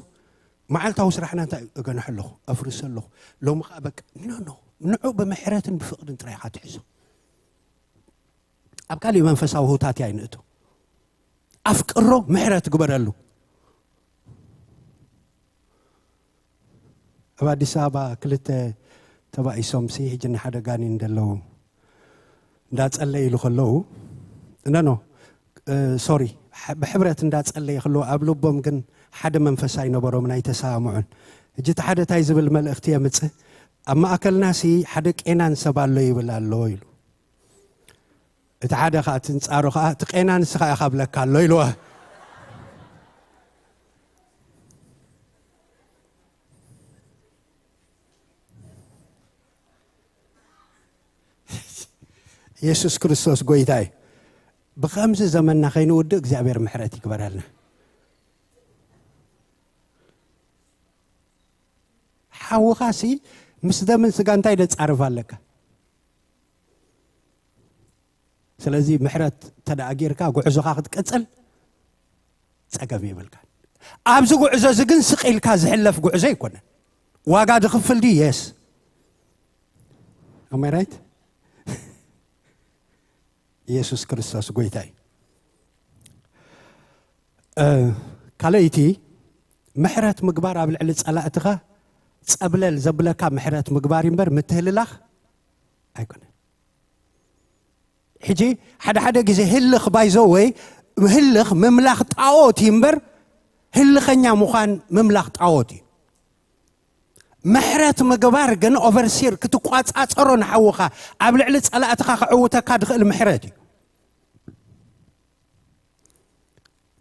መዓልታዊ ስራሕና እንታይ እገንሖ ኣለኹ፣ ኣፍርሶ ኣለኹ። ሎሚ ኸኣ በቃ፣ ኖ፣ ኖ፣ ንዑ ብምሕረትን ብፍቕርን ጥራይ ኢኻ ትሕዞ። ኣብ ካሊእ መንፈሳዊ ህውታት ኣይንእቶ። ኣፍቅሮ፣ ምሕረት ግበረሉ። ኣብ ኣዲስ ኣበባ ክልተ ተባኢሶም ሲ፣ ሕጂ ንሓደ ጋኒን እንደለዉ እንዳጸለዩ ኢሉ ከለዉ፣ ኖ፣ ኖ፣ እ፣ ሶሪ፣ ሕ-፣ ብሕብረት እንዳጸለዩ ከለዉ ኣብ ልቦም ግን ሓደ መንፈስ ኣይነበሮምን፣ ኣይተሰማምዑን። ሕጂ እቲ ሓደ እንታይ ዝብል መልእኽቲ የምጽእ? ኣብ ማእከልና ሲ ሓደ ቄናን ሰብ ኣሎ ይብል ኣሎ ኢሉ። እቲ ሓደ ኸኣ፣ እቲ ንጻሩ ኸኣ፣ "እቲ ቄናን ንስኻ ኢኻ" ብለካ ኣሎ ኢልዋ። የሱስ ክርስቶስ ጎይታ እዩ። ብኸምዚ ዘመንና ከይንውድእ እግዚኣብሔር ምሕረት ይግበረልና። ሓውኻሲ ምስ ደምን ስጋ እንታይ ደጻርፍ ኣለካ? ስለዚ ምሕረት እንተ ደኣ ጌርካ፣ ጉዕዞኻ ክትቅጽል ጸገም የብልካን። ኣብዚ ጉዕዞ እዚ ግን ስቕ ኢልካ ዝሕለፍ ጉዕዞ ኣይኮነን። ዋጋ ድኽፍል ድዩ? የስ። Am I right? ኢየሱስ ክርስቶስ ጎይታ እዩ። እ፣ ካልኣይቲ፣ ምሕረት ምግባር ኣብ ልዕሊ ጸላእትኻ ጸብለል ዘብለካ ምሕረት ምግባር እምበር ምትህልላኽ ኣይኮነን። ሕጂ ሓደ ሓደ ግዜ ህልኽ፣ ባይዞ ወይ ህልኽ ምምላኽ ጣዖት እዩ እምበር ህልኸኛ ምዃን ምምላኽ ጣዖት እዩ። ምሕረት ምግባር ግን ኦቨርሲር ክትቋጻጸሮ ንሓውኻ ኣብ ልዕሊ ጸላእትኻ ክዕውተካ ድኽእል ምሕረት እዩ።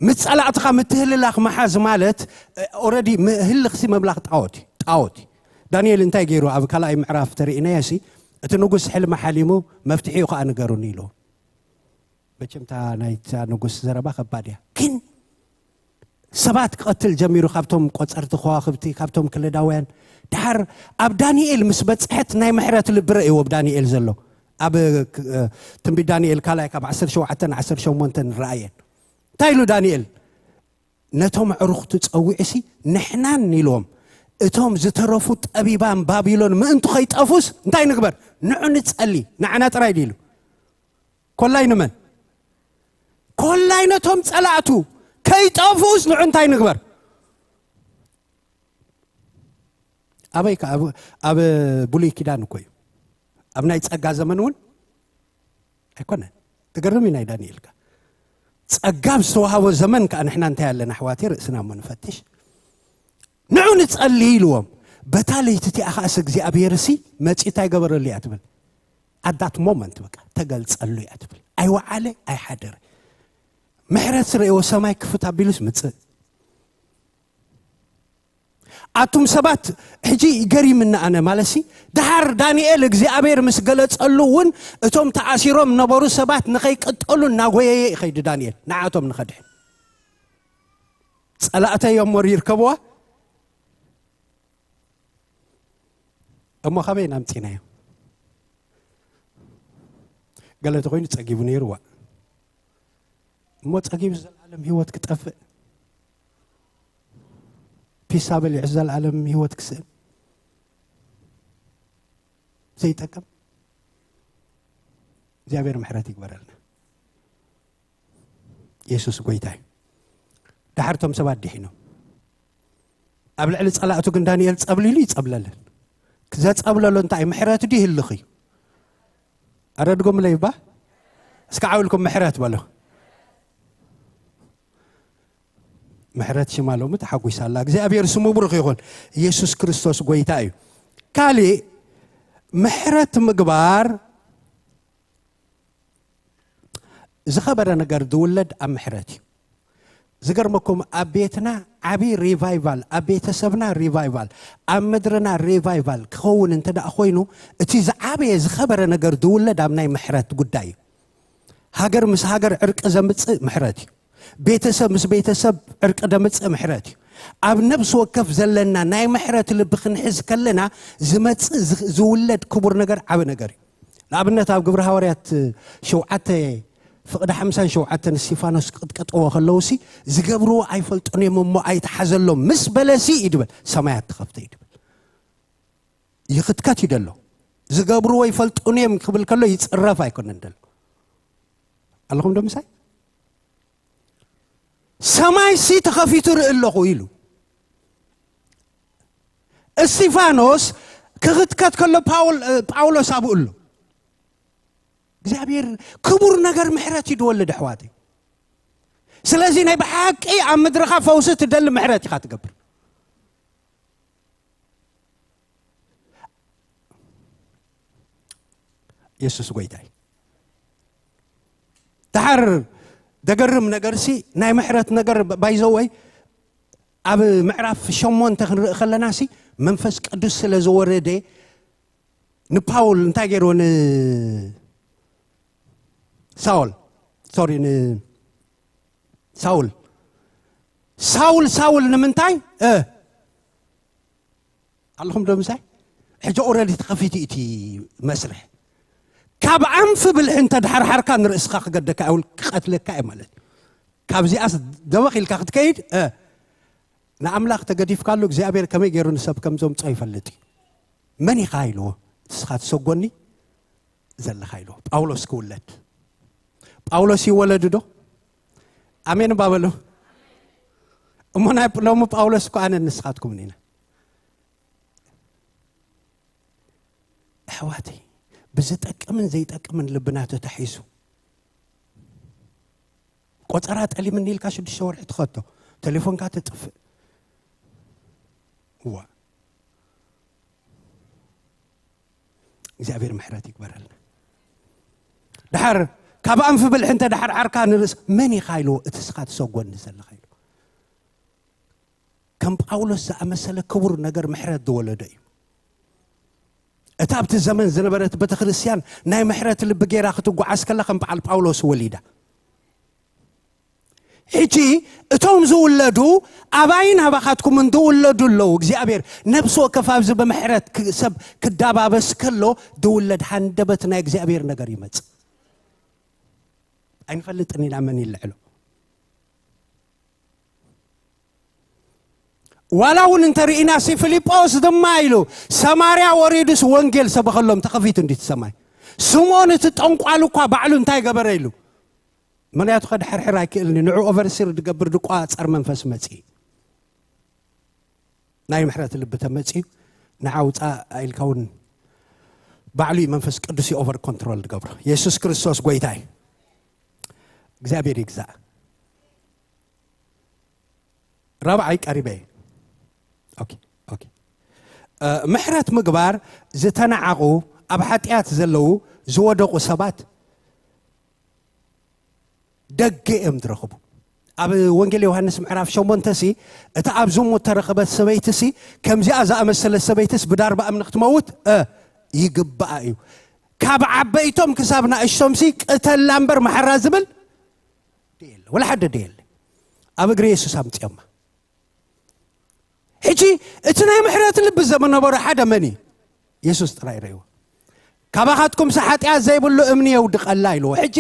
ምስ ጸላእትኻ ምትህልላኽ መሓዝ ማለት ኦረዲ ህልኽሲ ምምላኽ ጣዖት እዩ። ጣዖት እዩ። ዳንኤል እንታይ ገይሩ ኣብ ካልኣይ ምዕራፍ ተርእናዮ ሲ እቲ ንጉስ ሕልሚ ሓሊሙ መፍትሒኡ ከዓ ንገሩኒ ኢሉ። መቸምታ ናይታ ንጉስ ዘረባ ከባድ እያ ግን ሰባት ክቐትል ጀሚሩ ካብቶም ቆፀርቲ ከዋክብቲ ካብቶም ክለዳውያን ድሓር ኣብ ዳንኤል ምስ በፅሐት ናይ ምሕረት ልቢ ረእይዎ ብ ዳንኤል ዘሎ ኣብ ትንቢት ዳንኤል ካልኣይ ካብ ዓሰርተ ሸውዓተ ዓሰርተ ሸሞንተ ንረኣየን እንታይ ኢሉ ዳንኤል ነቶም ኣዕሩኽቱ ጸዊዑሲ ንሕናን ኢልዎም እቶም ዝተረፉ ጠቢባን ባቢሎን ምእንቱ ከይጠፉስ እንታይ ንግበር ንዑ ንጸሊ ንዓና ጥራይ ድኢሉ ኮላይ ንመን ኮላይ ነቶም ጸላእቱ ከይጠፉስ ንዑ እንታይ ንግበር ኣበይ ከ ኣብ ብሉይ ኪዳን እኮ እዩ ኣብ ናይ ጸጋ ዘመን እውን ኣይኮነን ትገርም እዩ ናይ ዳንኤል ከ ጸጋ ዝተዋሃቦ ዘመን ከኣ ንሕና እንታይ ኣለና ኣሕዋተይ ርእስና እሞ ንፈትሽ ንዑ ንጸሊ ኢልዎም በታ ለይቲ እቲኣ ከኣስ እግዚኣብሔር ሲ መጺኡ እንታይ ገበረሉ እያ ትብል ኣዳት ሞመንት በቃ ተገልጸሉ እያ ትብል ኣይወዓለ ኣይሓደረ ምሕረት ስረእዎ ሰማይ ክፍት ኣቢሉስ ምጽእ ኣቱም ሰባት ሕጂ ገሪምና ኣነ ማለሲ ድሓር ዳንኤል እግዚኣብሔር ምስ ገለጸሉ እውን እቶም ተኣሲሮም ነበሩ ሰባት ንኸይቅጠሉ እናጎየየ ይኸይድ ዳንኤል ንዓቶም ንኸድሕን ጸላእተይ እሞ ይርከብዋ እሞ ካበይ ናምፂናዮ ገለ ተኮይኑ ፀጊቡ ነይሩ ዋ እሞ ፀጊቡ ዘለዓለም ህይወት ክጠፍእ ፒሳ በሊዑ ዘለዓለም ህይወት ክስእን ዘይጠቅም እግዚኣብሔር ምሕረት ይግበረልና የሱስ ጎይታ እዩ ዳሕርቶም ሰባት ድሒኖም ኣብ ልዕሊ ጸላእቱ ግን ዳንኤል ጸብሊሉ ይጸብለለን ዘጸብለሎ እንታይ ምሕረት ድዩ ይህልኽ እዩ ኣረ ድጎምለይ እባ እስከ ዓው ኢልኩም ምሕረት በሉ ምሕረት ሽማ ሎሚ ተሓጒሳ ኣላ እግዚኣብሔር ስሙ ብሩኽ ይኹን ኢየሱስ ክርስቶስ ጎይታ እዩ ካሊእ ምሕረት ምግባር ዝኸበረ ነገር ዝውለድ ኣብ ምሕረት እዩ ዝገርመኩም ኣብ ቤትና ዓብዪ ሪቫይቫል ኣብ ቤተሰብና ሪቫይቫል ኣብ ምድርና ሪቫይቫል ክኸውን እንተ ደኣ ኮይኑ እቲ ዝዓበየ ዝኸበረ ነገር ዝውለድ ኣብ ናይ ምሕረት ጉዳይ እዩ ሃገር ምስ ሃገር ዕርቂ ዘምፅእ ምሕረት እዩ ቤተሰብ ምስ ቤተሰብ ዕርቂ ደምፅእ ምሕረት እዩ ኣብ ነብሲ ወከፍ ዘለና ናይ ምሕረት ልቢ ክንሕዝ ከለና ዝመፅእ ዝውለድ ክቡር ነገር ዓብ ነገር እዩ ንኣብነት ኣብ ግብሪ ሃዋርያት ሸውዓተ ፍቕዲ ሓምሳን ሸውዓተን እስቲፋኖስ ክቕጥቀጥዎ ከለውሲ ዝገብርዎ ኣይፈልጡን እዮም እሞ ኣይተሓዘሎም ምስ በለሲ እዩ ድበል ሰማያት ተኸፍተ እዩ ድበል ይኽትከት እዩ ደሎ ዝገብርዎ ይፈልጡን እዮም ክብል ከሎ ይፅረፍ ኣይኮነን ደሎ ኣለኹም ዶ ምሳይ ሰማይ ሲ ተኸፊቱ ርኢ ኣለኹ ኢሉ እስቲፋኖስ ክኽትከት ከሎ ጳውሎስ ኣብኡ ኣሎ እግዚኣብሔር ክቡር ነገር ምሕረት እዩ ድወልድ ኣሕዋተይ ስለዚ ናይ ብሓቂ ኣብ ምድርኻ ፈውሲ ትደሊ ምሕረት ኢኻ ትገብር የሱስ ጎይታይ ድሓር ደገርም ነገርሲ ናይ ምሕረት ነገር ባይዘወይ ኣብ ምዕራፍ ሸሞንተ ክንርኢ ከለናሲ መንፈስ ቅዱስ ስለ ዝወረደ ንፓውል እንታይ ገይርዎ ንሳውል ሶሪ ንሳውል ሳውል ሳውል ንምንታይ ኣለኹም ዶ ምሳይ ሕጂ ኦረዲ ተኸፊቱ እቲ መስርሕ ካብ ኣንፊ ብልሒ እንተ ድሓርሓርካ ንርእስኻ ክገደካ ይውል ክቐትለካ እዩ ማለት እዩ ካብዚኣስ ደበኽ ኢልካ ክትከይድ ንኣምላኽ ተገዲፍካሉ እግዚኣብሔር ከመይ ገይሩ ንሰብ ከም ዘምጾ ይፈልጥ እዩ መን ኢኻ ኢልዎ ንስኻ ትሰጎኒ ዘለኻ ኢልዎ ጳውሎስ ክውለድ ጳውሎስ ይወለድ ዶ ኣሜን ባበሉ እሞ ናይ ሎሚ ጳውሎስ እኮ ኣነ ንስኻትኩምን ኢና ኣሕዋተይ ብዝጠቅምን ዘይጠቅምን ልብና ተታሒዙ ቆፀራ ጠሊምኒ ኢልካ ሽዱሽተ ወርሒ ትኸቶ ቴሌፎንካ ተጥፍእ እዋ እግዚኣብሔር ምሕረት ይግበረልና። ድሓር ካብ ኣንፊ ብልሒ እንተ ድሓር ዓርካ ንርእስ መን ኢኻ ኢልዎ፣ እቲ ስኻ ትሰጎኒ ዘለኻ ኢልዎ። ከም ጳውሎስ ዝኣመሰለ ክቡር ነገር ምሕረት ዝወለደ እዩ። እታ ኣብቲ ዘመን ዝነበረት ቤተ ክርስቲያን ናይ ምሕረት ልቢ ገይራ ክትጓዓዝ ከላ ከም በዓል ጳውሎስ ወሊዳ። ሕጂ እቶም ዝውለዱ ኣባይን ኣባኻትኩምን ዝውለዱ ኣለዉ። እግዚኣብሔር ነብሲ ወከፍ ኣብዚ ብምሕረት ክ- ሰብ ክዳባበስ ከሎ ዝውለድ ሃንደበት ናይ እግዚኣብሔር ነገር ይመጽእ። ኣይንፈልጥን ኢና መን ይልዕሎ። ዋላ እውን እንተርኢና ሲ ፊልጶስ ድማ ኢሉ ሰማርያ ወሪዱስ ወንጌል ሰበኸሎም። ተኸፊቱ እንዲቲ ሰማይ። ስምዖን እቲ ጠንቋል እኳ ባዕሉ እንታይ ገበረ ኢሉ። ምክንያቱ ከድሕርሕር ኣይክእልን እዩ። ንዑ ኦቨርሲር ዝገብር ድቋ ጸር መንፈስ መጺ ናይ ምሕረት ልቢ ተመጺኡ ንዓ ውጻእ ኢልካ እውን ባዕሉ እዩ መንፈስ ቅዱስ እዩ ኦቨር ኮንትሮል ዝገብሮ። የሱስ ክርስቶስ ጎይታ እዩ። እግዚኣብሔር ይግዛእ። ራብዓይ ቀሪበ እየ። ኦኬ፣ ኦኬ። እ፣ ምሕረት ምግባር ዝተናዓቑ፣ ኣብ ሓጢኣት ዘለዉ ዝወደቑ ሰባት ደገ እዮም ዝረኽቡ። ኣብ ወንጌል ዮሃንስ ምዕራፍ ሸሞንተ ሲ እታ ኣብ ዝሙት ተረኸበት ሰበይቲ ሲ ከምዚኣ ዝኣመሰለት ሰበይትስ ብዳርባ እምኒ ክትመውት እ ይግባኣ እዩ። ካብ ዓበይቶም ክሳብ ናእሽቶም ሲ ቅተላ እምበር መሓራ ዝብል ደየለ፣ ወላ ሓደ ደየለ። ኣብ እግሪ የሱስ ኣምፅኦማ። ሕጂ እቲ ናይ ምሕረት ልቢ ዘመነበሮ ሓደ መን እዩ? የሱስ ጥራይ ረእይዎ። ካባኻትኩምሲ ሓጢኣት ዘይብሉ እምኒ የውድቐላ ኢልዎ። ሕጂ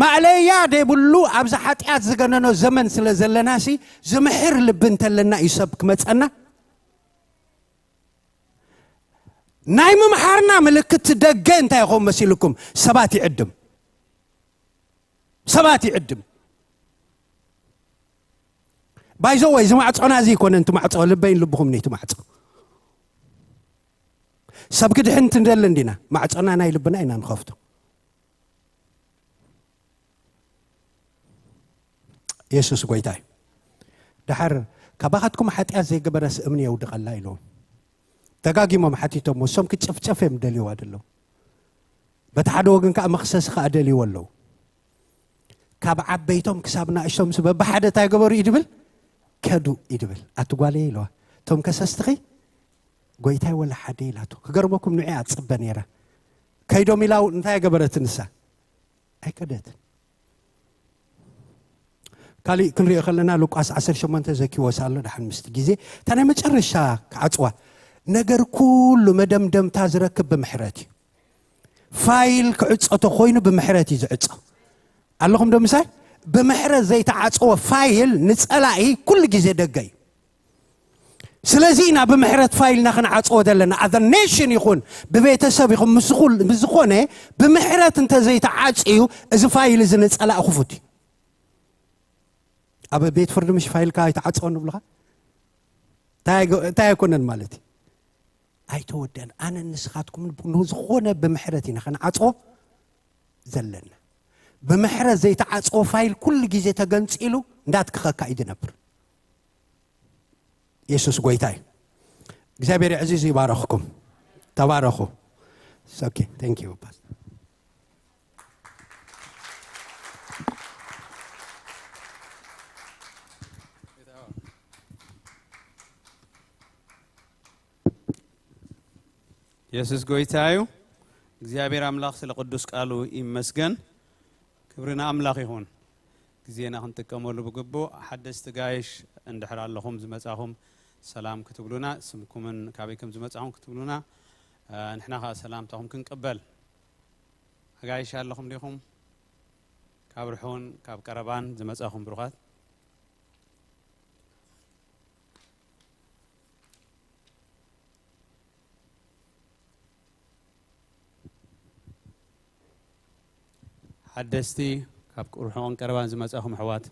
ማእለያ ዘይብሉ ኣብዚ ሓጢኣት ዝገነኖ ዘመን ስለ ዘለናሲ ዝምሕር ልቢ እንተለና እዩ ሰብ ክመፀና። ናይ ምምሓርና ምልክት ደገ እንታይ ይኸውን መሲልኩም? ሰባት ይዕድም፣ ሰባት ይዕድም። ባይዘወይ እዚ ማዕፆና እዚ ይኮነን እቲ ማዕፆ፣ ልበይን ልብኹም ነቲ ማዕፆ። ሰብ ክድሕን ትንደሊ እንዲና ማዕፆና ናይ ልብና ኢና ንኸፍቶ። የሱስ ጎይታ እዩ። ድሓር ካባኻትኩም ሓጢኣት ዘይገበረስ እምኒ የውድቐላ ኢልዎም። ደጋጊሞም ሓቲቶም፣ እሶም ክጨፍጨፍ እዮም ደልይዋ ደለዉ። በቲ ሓደ ወገን ከዓ መኽሰሲ ከዓ ደልይዎ ኣለዉ። ካብ ዓበይቶም ክሳብ ናእሽቶም ስ በብሓደ እንታይ ገበሩ እዩ ድብል? ከዱ እዩ ድብል። ኣቲ ጓለይ ኢለዋ። እቶም ከሰስትኺ ጎይታይ ወላ ሓደ ኢላቶ። ክገርመኩም ንዑ ኣጽበ ነይራ። ከይዶም ኢላ እንታይ ገበረት ንሳ? ኣይከደትን። ካሊእ ክንሪኦ ከለና ሉቃስ ዓሰርተ ሸሞንተ ዘኪዎስ ኣሎ። ደሓን ምስቲ ግዜ እታ ናይ መጨረሻ ክዓጽዋ ነገር ኩሉ መደምደምታ ዝረክብ ብምሕረት እዩ። ፋይል ክዕጾ ተኾይኑ ብምሕረት እዩ ዝዕጾ። ኣለኹም ዶ ምሳይ? ብምሕረት ዘይተዓጽወ ፋይል ንጸላኢ ኩሉ ግዜ ደገ እዩ። ስለዚ ኢና ብምሕረት ፋይልና ክንዓጽዎ ዘለና። ኣዘ ኔሽን ይኹን ብቤተሰብ ይኹን ምስ ኩል- ምስ ዝኾነ ብምሕረት እንተዘይተዓጽዩ እዚ ፋይል እዚ ንጸላኢ ክፉት እዩ። ኣብ ቤት ፍርዲ ምሽ ፋይልካ ኣይተዓጽወ ንብልኻ እንታይ ኣይኮነን ማለት እዩ። ኣይተወደን ኣነ ንስኻትኩም ዝኾነ ብምሕረት ኢና ክንዓጽዎ ዘለና። ብምሕረት ዘይተዓጽወ ፋይል ኩሉ ግዜ ተገንጺሉ እንዳትክኸካ እዩ ዝነብር። የሱስ ጎይታ እዩ። እግዚኣብሔር ዕዚዙ ይባረኽኩም። ተባረኹ። ኦኬ፣ thank you ፓስተር። የሱስ ጎይታ እዩ። እግዚኣብሔር ኣምላኽ ስለ ቅዱስ ቃሉ ይመስገን። ክብሪ ንኣምላኽ ይኹን። ግዜና ክንጥቀመሉ ብግቡእ። ሓደስቲ ጋይሽ እንድሕር ኣለኹም ዝመጻኹም ሰላም ክትብሉና፣ ስምኩምን ካበይ ከም ዝመጻኹም ክትብሉና፣ ንሕና ኸኣ ሰላምታኹም ክንቅበል። ኣጋይሽ ኣለኹም ዲኹም? ካብ ርሑን ካብ ቀረባን ዝመጻኹም ብሩኻት። ሓደስቲ ካብ ርሑቕን ቀረባን ዝመጻኹም ኣሕዋት።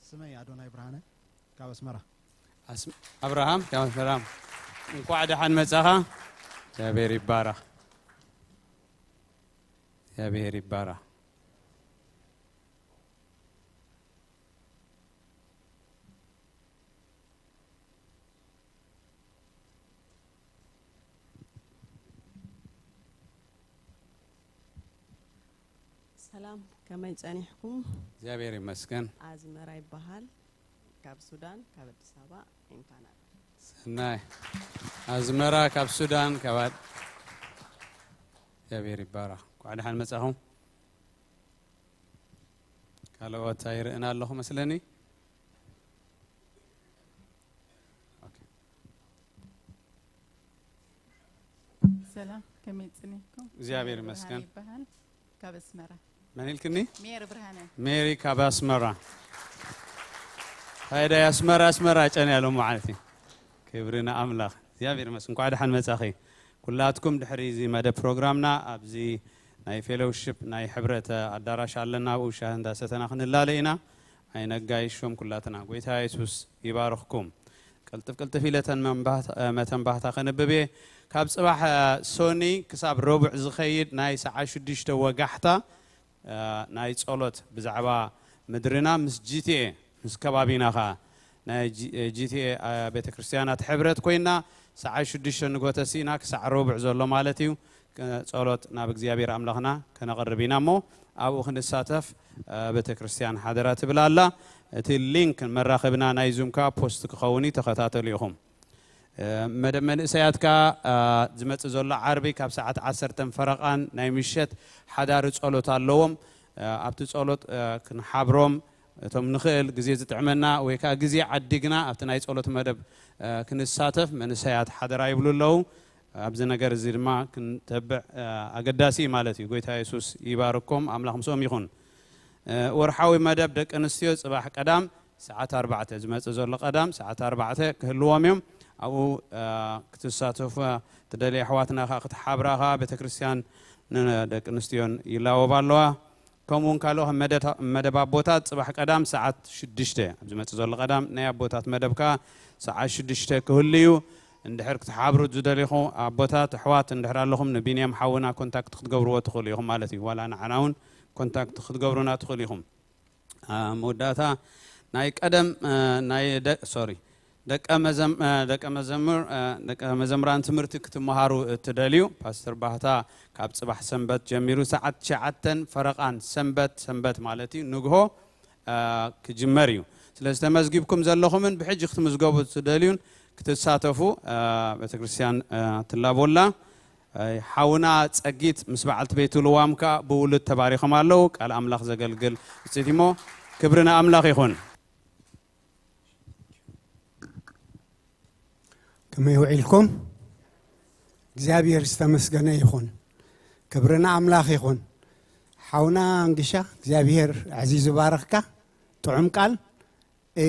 ስመይ ኣዶናይ ብርሃነ ካብ ኣስመራ። ኣስ-፣ ኣብርሃም ካብ ኣስመራ፣ እንኳዕ ደሓን መጻኻ። እግዚኣብሔር ይባረኽ። እግዚኣብሔር ይባረኽ። ሰላም፣ ከመይ ጸኒሕኩም? እግዚኣብሔር ይመስገን። ኣዝመራ ይበሃል። ካብ ሱዳን፣ ካብ ኣዲስ ኣበባ፣ and ካናዳ። ሰናይ። ኣዝመራ ካብ ሱዳን፣ ካብ ኣድ-፣ እግዚኣብሔር ይባረኽ። እንኳዕ ደሓን መጻኹም። ካልኦት ኣይርእን ኣለኹ መስለኒ። ኦኬ። ሰላም፣ ከመይ ጸኒሕኩም? እግዚኣብሔር ሜሪ ይመስገን። ብርሃነ ይበሃል፣ ካብ ኣስመራ። መን ኢልክኒ? ሜሪ ብርሃነ። ሜሪ ካብ ኣስመራ። ሃይዳ ኣስመራ ኣስመራ ጨን ያለው ማለት እዩ። ክብሪ ንኣምላኽ። እግዚኣብሔር ይመስገን። እንኳዕ ደሓን መጻኺ። ኩላትኩም ድሕሪ እዚ መደብ ፕሮግራምና ኣብዚ ናይ ፌሎውሺፕ ናይ ሕብረት ኣዳራሽ ኣለና። ኣብኡ ሻሂ እንዳሰተና ክንላለ ኢና። ኣይነጋይሾም ኩላትና። ጎይታ የሱስ ይባርኽኩም። ቅልጥፍ ቅልጥፍ ኢለ እተን መንባህት-፣ እ፣ መተንባህታ ከንብብ እየ። ካብ ጽባሕ፣ እ፣ ሶኒ ክሳብ ረቡዕ ዝኸይድ ናይ ሰዓት ሽዱሽተ ወጋሕታ፣ እ፣ ናይ ጸሎት ብዛዕባ ምድርና ምስ ጂቲኤ፣ ምስ ከባቢና ኸኣ ናይ ጂ-፣ እ፣ ጂቲኤ፣ እ፣ ቤተ ክርስቲያናት ሕብረት ኮይና ሰዓት ሽዱሽተ ንጎ ተሲእና ክሳዕ ረቡዕ ዘሎ ማለት እዩ። ጸሎት ናብ እግዚኣብሔር ኣምላኽና ከነቕርብ ኢና እሞ ኣብኡ ክንሳተፍ፣ እ፣ ቤተ ክርስቲያን ሓደራ ትብል ኣላ። እቲ ሊንክ መራኸብና ናይ ዙም ከኣ ፖስት ክኸውን እዩ፣ ተኸታተሉ ኢኹም። እ፣ መደብ መንእሰያት ከኣ፣ እ፣ ዝመጽእ ዘሎ ዓርቢ ካብ ሰዓት ዓሰርተ ፈረቓን ናይ ምሸት ሓዳሪ ጸሎት ኣለዎም። እ፣ ኣብቲ ጸሎት፣ እ፣ ክንሓብሮም እቶም ንኽእል ግዜ ዝጥዕመና ወይ ከኣ ግዜ ዓዲግና ኣብቲ ናይ ጸሎት መደብ፣ እ፣ ክንሳተፍ መንእሰያት ሓደራ ይብሉ ኣለዉ። ኣብዚ ነገር እዚ ድማ ክንተብዕ፣ እ፣ ኣገዳሲ እዩ ማለት እዩ። ጎይታ የሱስ ይባርኮም፣ ኣምላኽ ምስኦም ይኹን። እ፣ ወርሓዊ መደብ ደቂ ኣንስትዮ ጽባሕ ቀዳም ሰዓት ኣርባዕተ ዝመጽእ ዘሎ ቀዳም ሰዓት ኣርባዕተ ክህልዎም እዮም። ኣብኡ፣ እ፣ ክትሳተፉ ትደልዩ ኣሕዋትና ከኣ ክትሓብራ ከኣ ቤተክርስትያን ንደቂ ኣንስትዮን ይላወባ ኣለዋ። ከምኡ እውን ካልኦ መደታ-፣ መደብ ኣቦታት ጽባሕ ቀዳም ሰዓት ሽዱሽተ ኣብ ዝመጽእ ዘሎ ቀዳም ናይ ኣቦታት መደብ ከኣ ሰዓት ሽዱሽተ ክህሉ እዩ። እንድሕር ክትሓብሩ ዝደሊኹ ኣቦታት ኣሕዋት እንድሕር ኣለኹም ንቢንያም ሓውና ኮንታክት ክትገብርዎ ትኽእሉ ኢኹም ማለት እዩ። ዋላ ንዓና እውን ኮንታክት ክትገብሩና ትኽእሉ ኢኹም። አ፣ መወዳእታ ናይ ቀደም፣ አ፣ ናይ ደ-፣ ሶሪ፣ ደቀ መዘም-፣ አ፣ ደቀ መዘምር፣ አ፣ ደቀ መዘምራን ትምህርቲ ክትመሃሩ እትደልዩ ፓስተር ባህታ ካብ ጽባሕ ሰንበት ጀሚሩ ሰዓት ትሽዓተን ፈረቓን ሰንበት፣ ሰንበት ማለት እዩ፣ ንግሆ፣ አ፣ ክጅመር እዩ። ስለዚ ተመዝጊብኩም ዘለኹምን ብሕጂ ክትምዝገቡ እትደልዩን ክትሳተፉ፣ አ፣ ቤተክርስትያን፣ አ፣ ትላቦላ። ኣይ፣ ሓውና ጸጊት ምስ በዓልቲ ቤቱ ልዋም ከኣ ብውሉድ ተባሪኾም ኣለዉ። ቃል ኣምላኽ ዘገልግል ውጽኢት እሞ ክብሪ ንኣምላኽ ይኹን። ከመይ ውዒልኩም? እግዚኣብሔር ዝተመስገነ ይኹን። ክብሪ ንኣምላኽ ይኹን። ሓውና እንግሻ እግዚኣብሔር ኣዕዚዙ ባረኽካ። ጥዑም ቃል። እ፣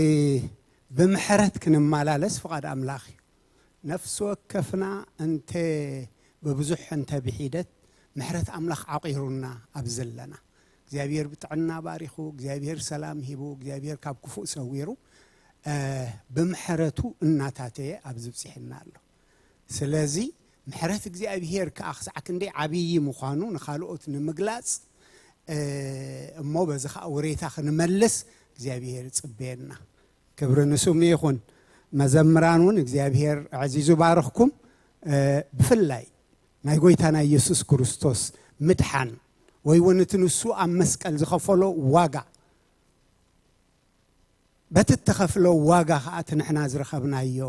ብምሕረት ክንመላለስ ፍቓድ ኣምላኽ እዩ። ነፍሲ ወከፍና እንተ ብብዙሕ እንተ ብሒደት ምሕረት ኣምላኽ ዓቒሩና ኣብ ዘለና እግዚኣብሔር ብጥዕና ባሪኹ እግዚኣብሔር ሰላም ሂቡ እግዚኣብሔር ካብ ክፉእ ሰዊሩ እ፣ ብምሕረቱ እናታተየ ኣብዚ ብፂሕና ኣሎ። ስለዚ ምሕረት እግዚኣብሔር ከዓ ክሳዕ ክንደይ ዓብዪ ምዃኑ ንኻልኦት ንምግላፅ እ፣ እሞ በዚ ከዓ ውሬታ ክንመልስ እግዚኣብሔር ይፅበየና። ክብሪ ንስሙ ይኹን። መዘምራን እውን እግዚኣብሔር ኣዕዚዙ ባርኽኩም። እ፣ ብፍላይ ናይ ጎይታ ናይ የሱስ ክርስቶስ ምድሓን ወይ እውን እቲ ንሱ ኣብ መስቀል ዝኸፈሎ ዋጋ በቲ እተኸፍሎ ዋጋ ከዓ እቲ ንሕና ዝረኸብናዮ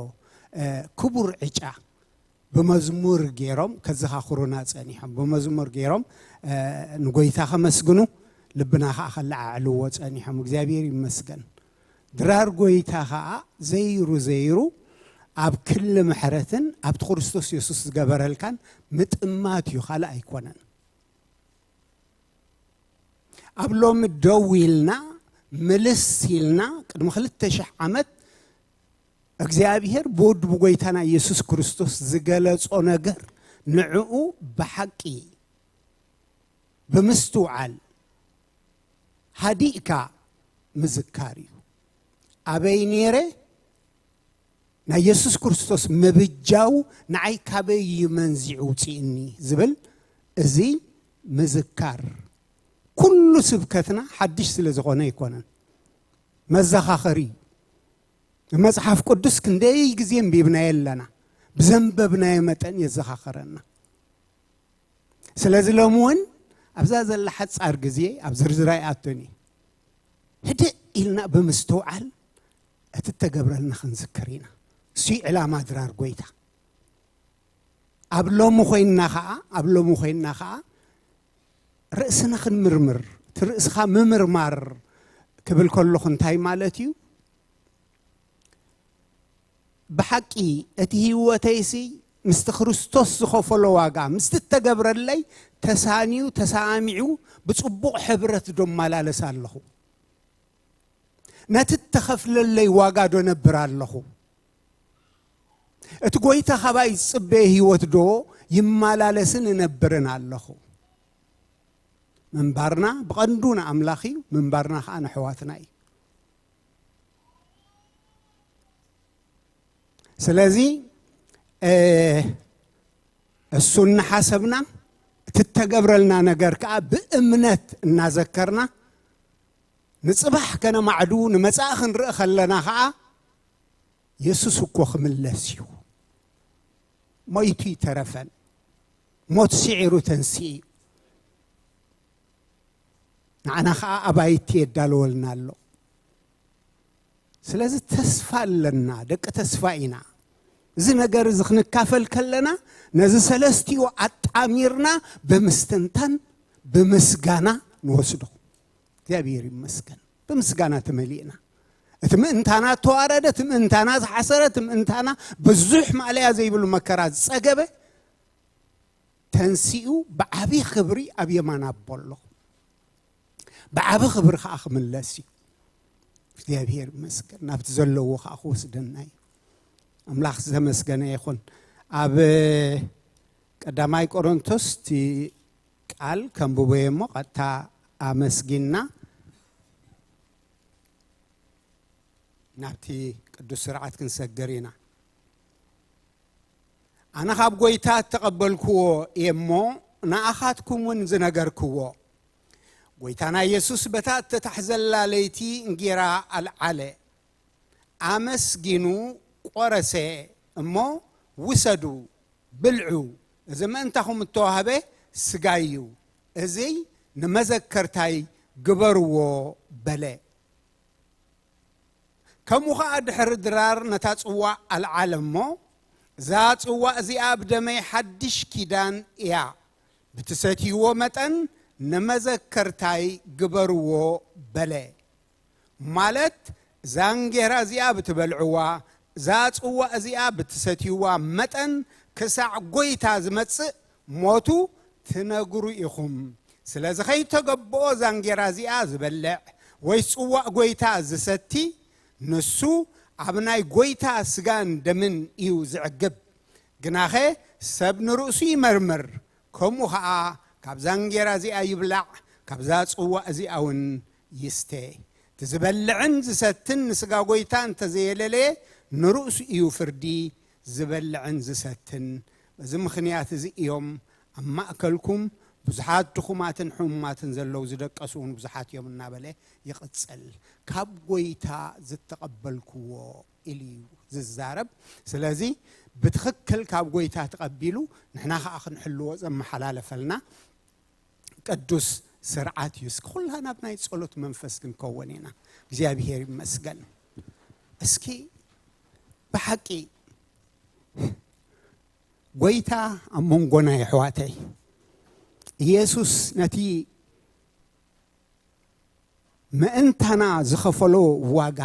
እ፣ ክቡር ዕጫ ብመዝሙር ገይሮም ከዘኻኽሩና ጸኒሖም። ብመዝሙር ገይሮም እ፣ ንጎይታ ከመስግኑ ልብና ከዓ ከለዓዕልዎ ጸኒሖም። እግዚኣብሔር ይመስገን። ድራር ጎይታ ከዓ ዘይሩ ዘይሩ ኣብ ክሊ ምሕረትን ኣብቲ ክርስቶስ የሱስ ዝገበረልካን ምጥማት እዩ፣ ካልእ ኣይኮነን። ኣብ ሎሚ ደው ኢልና ምልስ ኢልና ቅድሚ ክልተ ሽሕ ዓመት እግዚኣብሔር ብወዱ ብጎይታና ኢየሱስ ክርስቶስ ዝገለጾ ነገር ንዕኡ ብሓቂ ብምስትውዓል ሃዲእካ ምዝካር እዩ። ኣበይ ነይረ? ናይ የሱስ ክርስቶስ ምብጃው ንዓይ ካበይ እዩ መንዚዑ ውፅእኒ ዝብል እዚ ምዝካር። ኩሉ ስብከትና ሓድሽ ስለ ዝኾነ ኣይኮነን፣ መዘኻኸሪ እዩ። መጽሓፍ ቅዱስ ክንደይ ግዜ እንቢብናዮ ኣለና፣ ብዘንበብናዮ መጠን የዘኻኸረና። ስለዚ ሎሚ እውን ኣብዛ ዘላ ሓጻር ግዜ ኣብ ዝርዝር ኣይኣቶን እዩ። ህድእ ኢልና ብምስትውዓል እቲ እተገብረልና ክንዝክር ኢና። እሱ እዩ ዕላማ ድራር ጎይታ። ኣብ ሎሚ ኮይንና ኸዓ፣ ኣብ ሎሚ ኮይንና ኸዓ ርእስና ክንምርምር፣ እቲ ርእስኻ ምምርማር ክብል ከለኹ እንታይ ማለት እዩ? ብሓቂ እቲ ህይወተይሲ ምስቲ ክርስቶስ ዝኸፈሎ ዋጋ፣ ምስቲ እተገብረለይ ተሳንዩ፣ ተሰማሚዑ፣ ብጽቡቕ ሕብረት ዶ እመላለስ ኣለኹ? ነቲ እተኸፍለለይ ዋጋ ዶ ነብር ኣለኹ? እቲ ጎይታ ካባይ ዝጽበየ ህይወት ዶ ይመላለስን እነብርን ኣለኹ? ምንባርና ብቐንዱ ንኣምላኽ እዩ፣ ምንባርና ኸዓ ንኣሕዋትና እዩ። ስለዚ፣ እ፣ እሱ እናሓሰብና፣ እቲ እተገብረልና ነገር ከኣ ብእምነት እናዘከርና፣ ንጽባሕ ከነማዕዱ፣ ንመጻኢ ክንርኢ ከለና ኸኣ፣ የሱስ እኮ ክምለስ እዩ። ሞይቱ ይተረፈን፣ ሞት ስዒሩ ተንስኡ እዩ። ንዓና ኸኣ ኣባይቲ የዳለወልና ኣሎ። ስለዚ ተስፋ ኣለና፣ ደቂ ተስፋ ኢና። እዚ ነገር እዚ ክንካፈል ከለና፣ ነዚ ሰለስቲኡ ኣጣሚርና ብምስትንታን፣ ብምስጋና ንወስዶ። እግዚኣብሔር ይመስገን። ብምስጋና ተመሊእና። እቲ ምእንታና እተዋረደ፣ እቲ ምእንታና ዝሓሰረ፣ እቲ ምእንታና ብዙሕ ማእለያ ዘይብሉ መከራ ዝጸገበ፣ ተንሲኡ ብዓቢ ክብሪ ኣብ የማን ኣቦ ኣሎ። ብዓቢ ክብሪ ከኣ ክምለስ እዩ። እግዚኣብሔር ይመስገን። ናብቲ ዘለዎ ከኣ ክወስደና እዩ። ኣምላኽ ዝተመስገነ ይኹን። ኣብ ቀዳማይ ቆሮንቶስ እቲ ቃል ከንብቦ እየ እሞ፣ ቀጥታ ኣመስጊንና ናብቲ ቅዱስ ስርዓት ክንሰግር ኢና። ኣነ ካብ ጐይታ እተቐበልክዎ እየ እሞ፣ ንኣኻትኩም እውን ዝነገርክዎ፣ ጐይታና የሱስ በታ እተታሕዘላ ለይቲ እንጌራ ኣልዓለ፣ ኣመስጊኑ ቈረሰ እሞ፣ ውሰዱ፣ ብልዑ፣ እዚ ምእንታኹም እተዋህበ ስጋይ እዩ፣ እዚ ንመዘከርታይ ግበርዎ በለ። ከምኡ ኸኣ ድሕሪ ድራር ነታ ጽዋእ ኣልዓለ እሞ፣ እዛ ጽዋእ እዚኣ ብደመይ ሓድሽ ኪዳን እያ፣ ብትሰትይዎ መጠን ንመዘከርታይ ግበርዎ በለ። ማለት እዛ እንጌራ እዚኣ ብትበልዕዋ፣ እዛ ጽዋእ እዚኣ ብትሰትይዋ መጠን ክሳዕ ጐይታ ዝመጽእ ሞቱ ትነግሩ ኢኹም። ስለዚ ኸይተገብኦ እዛ እንጌራ እዚኣ ዝበልዕ ወይ ጽዋእ ጐይታ ዝሰቲ፣ ንሱ ኣብ ናይ ጐይታ ስጋን ደምን እዩ ዝዕግብ። ግናኸ ሰብ ንርእሱ ይመርምር፣ ከምኡ ኸኣ ካብዛ እንጌራ እዚኣ ይብላዕ፣ ካብዛ ጽዋእ እዚኣ እውን ይስተ። እቲ ዝበልዕን ዝሰትን ንስጋ ጐይታ እንተ ዘየለለየ፣ ንርእሱ እዩ ፍርዲ ዝበልዕን ዝሰትን። በዚ ምኽንያት እዚ እዮም ኣብ ማእከልኩም ብዙሓት ድኹማትን ሕሙማትን ዘለዉ፣ ዝደቀሱ እውን ብዙሓት እዮም እናበለ ይቕጽል። ካብ ጐይታ ዝተቐበልክዎ ኢሉ እዩ ዝዛረብ። ስለዚ ብትኽክል ካብ ጐይታ ተቐቢሉ ንሕና ኸኣ ክንሕልዎ ዘመሓላለፈልና ቅዱስ ስርዓት እዩ። እስኪ ኩላና ኣብ ናይ ጸሎት መንፈስ ክንከውን ኢና። እግዚኣብሔር ይመስገን። እስኪ ብሓቂ ጐይታ ኣብ መንጎና የሕዋተይ፣ ኢየሱስ ነቲ ምእንታና ዝኸፈሎ ዋጋ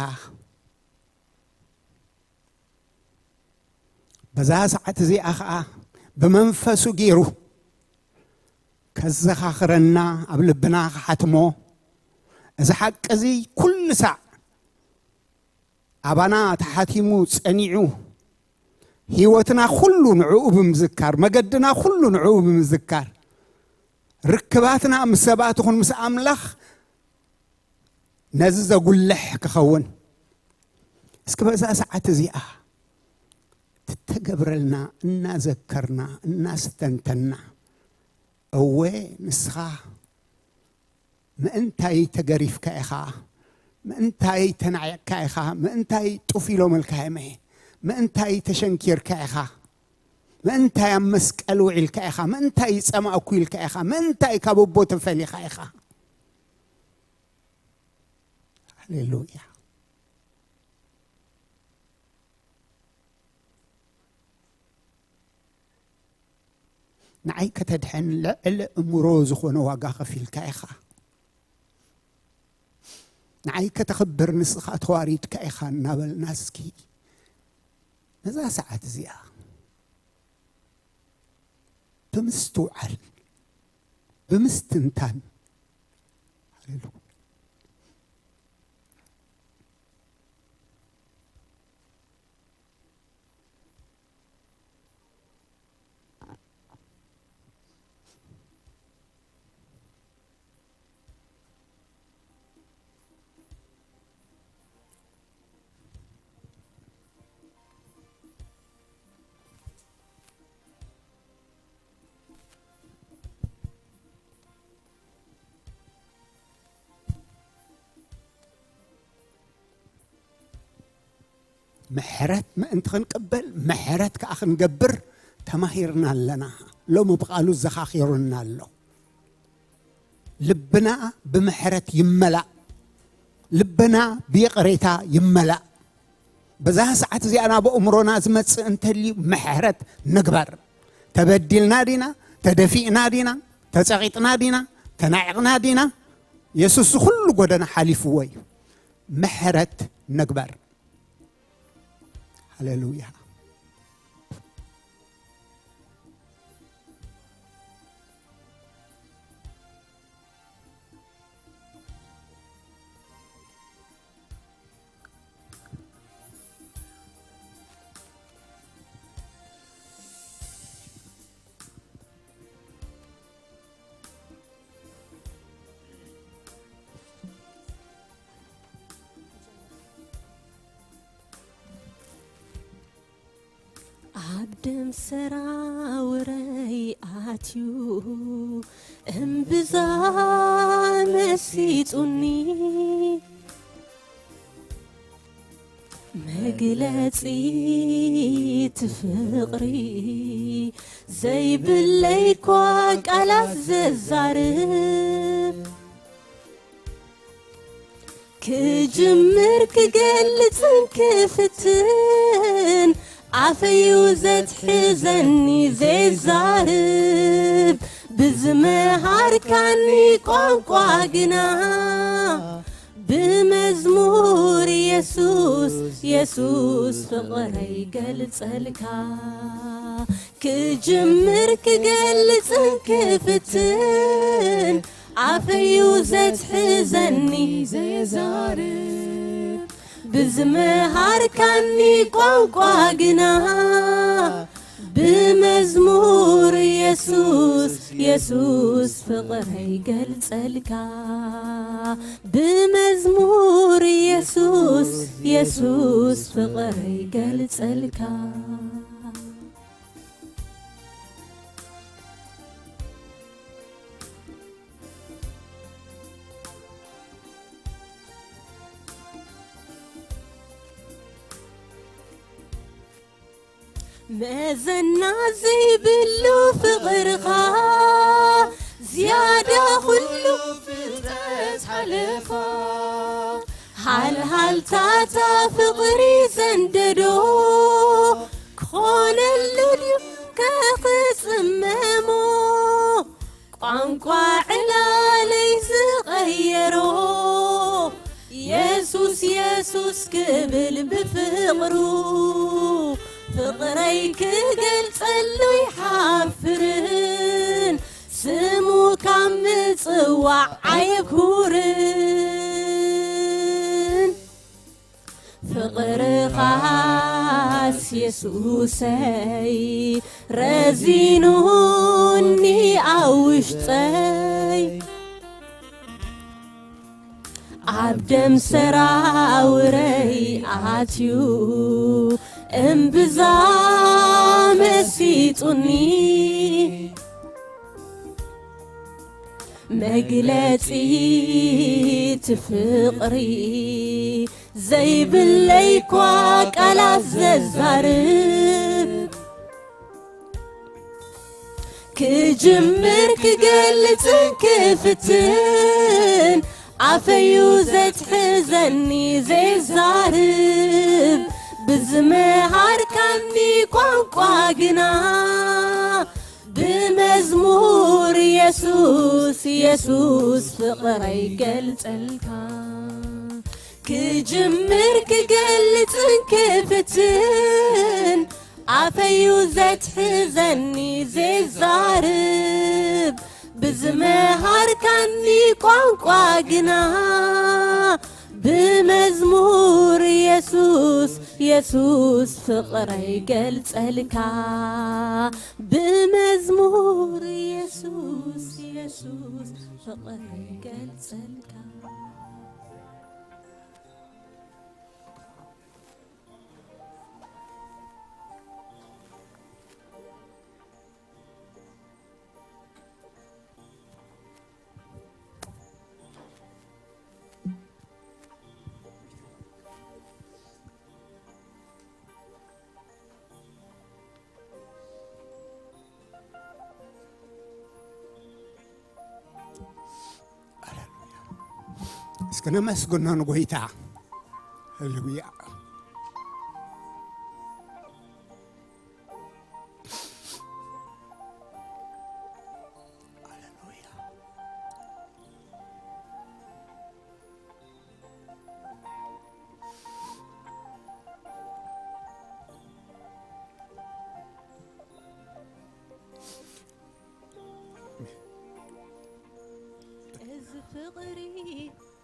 በዛ ሰዓት እዚኣ ኸኣ ብመንፈሱ ገይሩ ከዘኻኽረና፣ ኣብ ልብና ክሓትሞ፣ እዚ ሓቂ እዚ ኩሉ ሳዕ ኣባና ተሓቲሙ ጸኒዑ፣ ህይወትና ኩሉ ንዕኡ ብምዝካር፣ መገድና ኩሉ ንዕኡ ብምዝካር፣ ርክባትና ምስ ሰባት ይኹን ምስ ኣምላኽ ነዚ ዘጉልሕ ክኸውን፣ እስኪ በዛ ሰዓት እዚኣ ትተገብረልና እናዘከርና እናስተንተና፣ እወ ንስኻ ምእንታይ ተገሪፍካ ኢኻ? ምእንታይ ተናዒቕካ ኢኻ? ምእንታይ ጡፍ ኢሎምልካ የመ? ምእንታይ ተሸንኪርካ ኢኻ? ምእንታይ ኣብ መስቀል ውዒልካ ኢኻ? ምእንታይ ጸማእኩ ኢልካ ኢኻ? ምእንታይ ካብ ኣቦ ተፈሊኻ ኢኻ? ሃሌሉያ። ንዓይ ከተድሕን ልዕሊ እምሮ ዝኾነ ዋጋ ከፊልካ ኢኻ። ንዓይ ከተኽብር ንስኻ ተዋሪድካ ኢኻ እናበልና እስኪ ነዛ ሰዓት እዚኣ ብምስትውዓል ብምስትንታን። ሃሌሉያ። ምሕረት ምእንቲ ክንቅበል፣ ምሕረት ከኣ ክንገብር ተማሂርና ኣለና። ሎሚ ብቓሉ ዘኻኺሩና ኣሎ። ልብና ብምሕረት ይመላእ። ልብና ብይቕሬታ ይመላእ። በዛ ሰዓት እዚኣ ናብ ኣእምሮና ዝመጽእ እንተልዩ፣ ምሕረት ንግበር። ተበዲልና ዲና? ተደፊእና ዲና? ተጸቒጥና ዲና? ተናዒቕና ዲና? የሱስ ኩሉ ጎደና ሓሊፍዎ እዩ። ምሕረት ንግበር። ሃሌሉያ። ኣብ ደም ሰራውረይ ኣትዩ እምብዛ መሲጡኒ፣ መግለጺ እቲ ፍቕሪ ዘይብለይ እኳ ቃላት ዘዛርብ፣ ክጅምር ክገልጽን ክፍትን ኣፈዩ ዘትሕዘኒ ዘይዛርብ፣ ብዝመሃርካኒ ቋንቋ ግና ብመዝሙር የሱስ፣ የሱስ ፍቕረይ ገልጸልካ። ክጅምር ክገልጽን ክፍትን ኣፈዩ ዘትሕዘኒ ዘዛርብ፣ ብዝመሃርካኒ ቋንቋ ግና ብመዝሙር የሱስ፣ የሱስ ፍቕረይ ገልጸልካ። ብመዝሙር የሱስ፣ የሱስ ፍቕረይ ገልጸልካ። መዘና ዘይብሉ ፍቕርኻ ዝያዳ ኩሉ ፍጥረት ሓለፋ። ሃልሃልታታ ፍቕሪ ዘንደዶ ክኾነሉ ድዩ ከኽጽመሞ? ቋንቋ ዕላለይ ዝቐየሮ የሱስ፣ የሱስ ክብል ብፍቕሩ፣ ፍቕረይ ክገልጸሉ ይሓፍርን፣ ስሙ ካብ ምጽዋዕ ኣየብኩርን። ፍቕርኻስ የሱሰይ ረዚኑኒ ኣብ ውሽጠይ። ኣብ ደም ሰራውረይ ኣትዩ እምብዛ መሲጡኒ። መግለጺ እቲ ፍቕሪ ዘይብለይ እኳ ቃላት ዘዛርብ። ክጅምር ክገልጽን ክፍትን ኣፈዩ ዘትሕዘኒ ዘይዛርብ። ብዝመሃርካኒ ቋንቋ ግና ብመዝሙር የሱስ የሱስ ፍቕረይ ገልጸልካ። ክጅምር ክገልጽን ክፍትን ኣፈዩ ዘትሕዘኒ ዘይዛርብ። ብዝመሃርካኒ ቋንቋ ግና ብመዝሙር የሱስ የሱስ ፍቕረይ ገልጸልካ። ብመዝሙር የሱስ የሱስ ፍቕረይ ገልጸልካ። እስኪ ነመስግኖ ንጎይታ። ሃሌሉያ። ሃሌሉያ። እዚ ፍቕሪ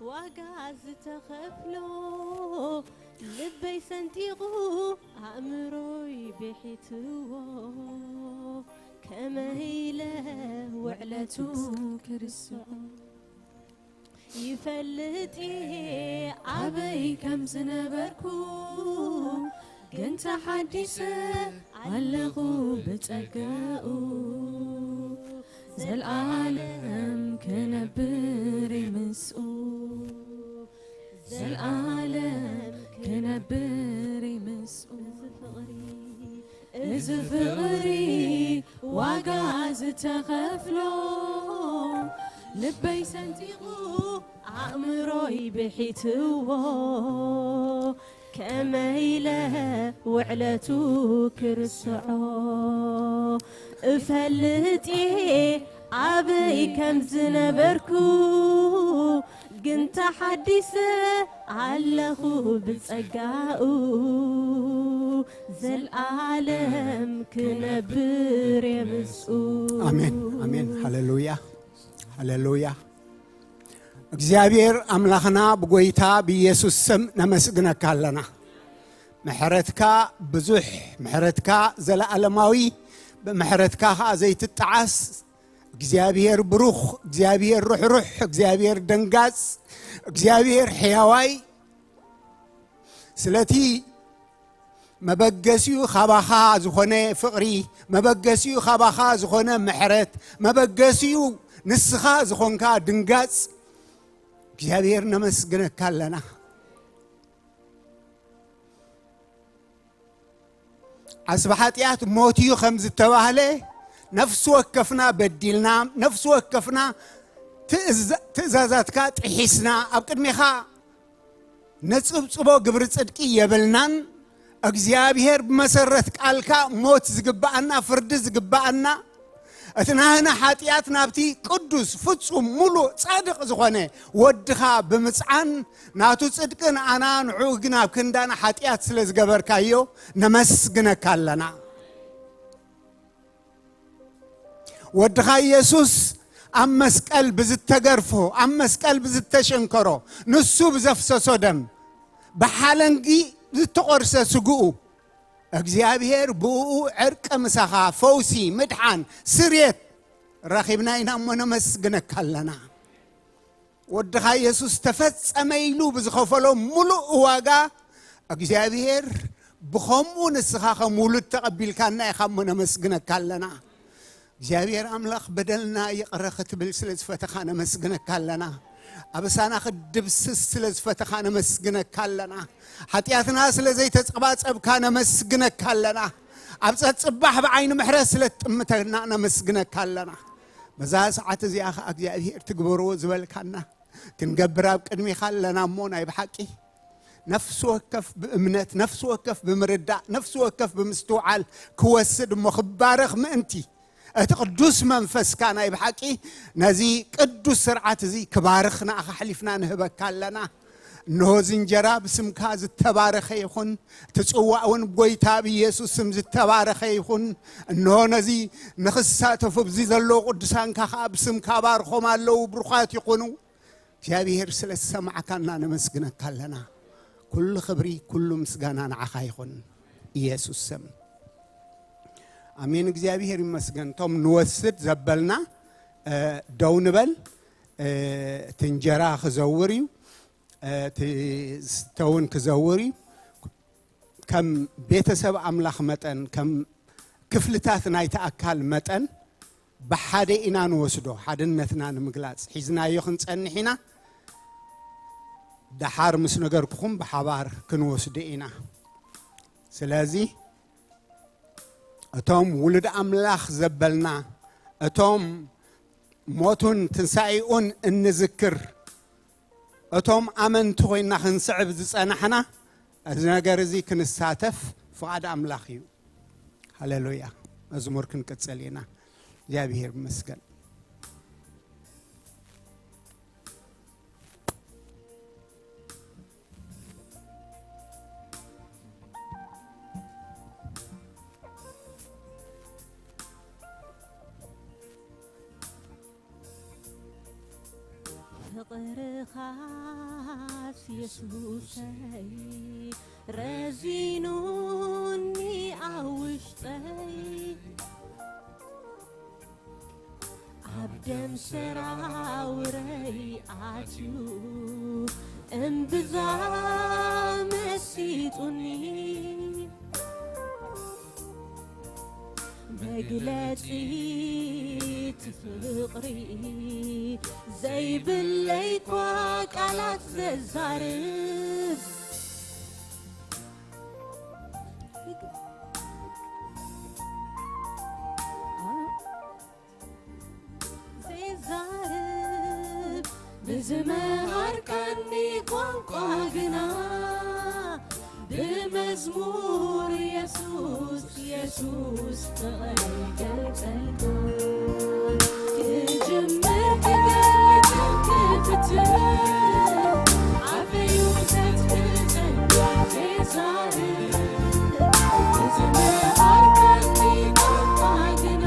ዋጋ ዝተኸፍሎ፣ ልበይ ሰንጢቑ ኣእምሮይ ብሒትዎ፣ ከመይ ኢለ ውዕለቱ ክርስዖ። ይፈልጥ እየ ኣበይ ከም ዝነበርኩ፣ ግን ተሓዲሰ ኣለኹ ብጸጋኡ። ዘልኣለም ክነብር እየ ምስኡ፣ ዘልኣለም ክነብር እየ ምስኡ። እዚ ፍቕሪ ዋጋ ዝተኸፍሎ፣ ልበይ ሰንጢቑ ኣእምሮይ ብሒትዎ፣ ከመይ ኢለ ውዕለቱ ክርስዖ። እፈልጥ እየ ኣበይ ከም ዝነበርኩ፣ ግን ተሓዲሰ ኣለኹ ብጸጋኡ፣ ዘልኣለም ክነብር እየ ምስኡ። ኣሜን፣ ኣሜን። ሃሌሉያ፣ ሃሌሉያ። እግዚኣብሔር ኣምላኽና ብጎይታ ብኢየሱስ ስም ነመስግነካ ኣለና። ምሕረትካ ብዙሕ፣ ምሕረትካ ዘለኣለማዊ፣ ብምሕረትካ ኸኣ ዘይትጠዓስ፣ እግዚኣብሔር ብሩኽ፣ እግዚኣብሔር ርሕሩሕ፣ እግዚኣብሔር ደንጋጽ፣ እግዚኣብሔር ሕያዋይ፣ ስለቲ መበገሲኡ ኻባኻ ዝኾነ ፍቕሪ፣ መበገሲኡ ኻባኻ ዝኾነ ምሕረት፣ መበገሲኡ ንስኻ ዝኾንካ ድንጋጽ እግዚኣብሔር ነመስግነካ ኣለና። ዓስቢ ሓጢኣት ሞት እዩ ከም ዝተባህለ፣ ነፍሲ ወከፍና በዲልና፣ ነፍሲ ወከፍና ትእዛ-፣ ትእዛዛትካ ጥሒስና፣ ኣብ ቅድሜኻ ነጽብጽቦ ግብሪ ጽድቂ የብልናን። እግዚኣብሔር ብመሰረት ቃልካ ሞት ዝግብኣና፣ ፍርዲ ዝግብኣና፣ እቲ ናህና ሓጢኣት ናብቲ ቅዱስ፣ ፍጹም፣ ሙሉእ፣ ጻድቕ ዝኾነ ወድኻ ብምጽዓን፣ ናቱ ጽድቂ ንኣና፣ ንዕኡ ግን ኣብ ክንዳና ሓጢኣት ስለ ዝገበርካዮ፣ ነመስግነካ ኣለና። ወድኻ ኢየሱስ ኣብ መስቀል ብዝተገርፎ፣ ኣብ መስቀል ብዝተሸንከሮ፣ ንሱ ብዘፍሰሶ ደም፣ ብሓለንጊ ዝተቖርሰ ስግኡ፣ እግዚኣብሔር ብእኡ ዕርቂ ምሳኻ፣ ፈውሲ፣ ምድሓን፣ ስርየት ረኺብና ኢና እሞ ነመስግነካ ኣለና። ወድኻ የሱስ ተፈጸመ ኢሉ ብዝኸፈሎ ምሉእ ዋጋ እግዚኣብሔር ብኸምኡ ንስኻ ከም ውሉድ ተቐቢልካና ኢኻ እሞ ነመስግነካ ኣለና። እግዚኣብሔር ኣምላኽ በደልና ይቕረ ክትብል ስለ ዝፈተኻ ነመስግነካ ኣለና። ኣበሳና ክትድብስስ ስለ ዝፈተኻ ነመስግነካ ኣለና። ሓጢኣትና ስለ ዘይተጸባጸብካ ነመስግነካ ኣለና። ኣብ ጸጽባሕ ብዓይኒ ምሕረት ስለ ትጥምተና ነመስግነካ ኣለና። በዛ ሰዓት እዚኣ ኸዓ እግዚኣብሔር ትግበርዎ ዝበልካና ክንገብር ኣብ ቅድሚኻ ኣለና እሞ ናይ ብሓቂ ነፍሲ ወከፍ ብእምነት፣ ነፍሲ ወከፍ ብምርዳእ፣ ነፍሲ ወከፍ ብምስትውዓል ክወስድ እሞ ክባረኽ ምእንቲ እቲ ቅዱስ መንፈስካ ናይ ብሓቂ ነዚ ቅዱስ ስርዓት እዚ ክባርኽ ንኣኻ ኣሕሊፍና ንህበካ ኣለና። እንሆ እዚ እንጀራ ብስምካ ዝተባረኸ ይኹን፣ እቲ ጽዋእ እውን ብጎይታ ብኢየሱስ ስም ዝተባረኸ ይኹን። እንሆ ነዚ ንኽሳተፉ ኣብዚ ዘለዉ ቅዱሳንካ ኸዓ ብስምካ ባርኾም ኣለዉ፣ ብሩኻት ይኹኑ። እግዚኣብሔር ስለ ዝሰማዕካና ነመስግነካ ኣለና። ኩሉ ክብሪ፣ ኩሉ ምስጋና ንዓኻ ይኹን ኢየሱስ ስም። ኣሜን። እግዚኣብሔር ይመስገን። እቶም ንወስድ ዘበልና፣ እ፣ ደው ንበል። እ፣ እቲ እንጀራ ክዘውር እዩ። እ፣ እቲ ዝስተ እውን ክዘውር እዩ። ከም ቤተሰብ ኣምላኽ መጠን፣ ከም ክፍልታት ናይቲ ኣካል መጠን ብሓደ ኢና ንወስዶ። ሓድነትና ንምግላጽ ሒዝናዮ ክንጸንሕ ኢና። ደሓር ምስ ነገርኩኹም ብሓባር ክንወስዶ ኢና። ስለዚ እቶም ውሉድ ኣምላኽ ዘበልና፣ እቶም ሞቱን ትንሳኤኡን እንዝክር፣ እቶም ኣመንቲ ኮይና ክንስዕብ ዝጸናሕና፣ እዚ ነገር እዚ ክንሳተፍ ፍቓድ ኣምላኽ እዩ። ሃሌሉያ። መዝሙር ክንቅጽል ኢና። እግዚኣብሔር ይመስገን። ፍቕርኻስ የሱሰይ ረዚኑኒ ኣብ ውሽጠይ፣ ኣብ ደም ሰራውረይ ኣትዩ እምብዛ መሲጡኒ። መግለጺ እቲ ፍቕሪ ዘይብለይ እኳ ቃላት ዘዛርብ። ዘይዛረብ ብዝመሃርካኒ ቋንቋ ግና፣ ብመዝሙር የሱስ፣ የሱስ ፍቕረይ ገልጸልካ። ክጅምር ክገልጽ ክፍትን፣ ኣፈዩ ክሰጥ ክጸንዕ ዘይዛረብ፣ ብዝመሃርካኒ ቋንቋ ግና፣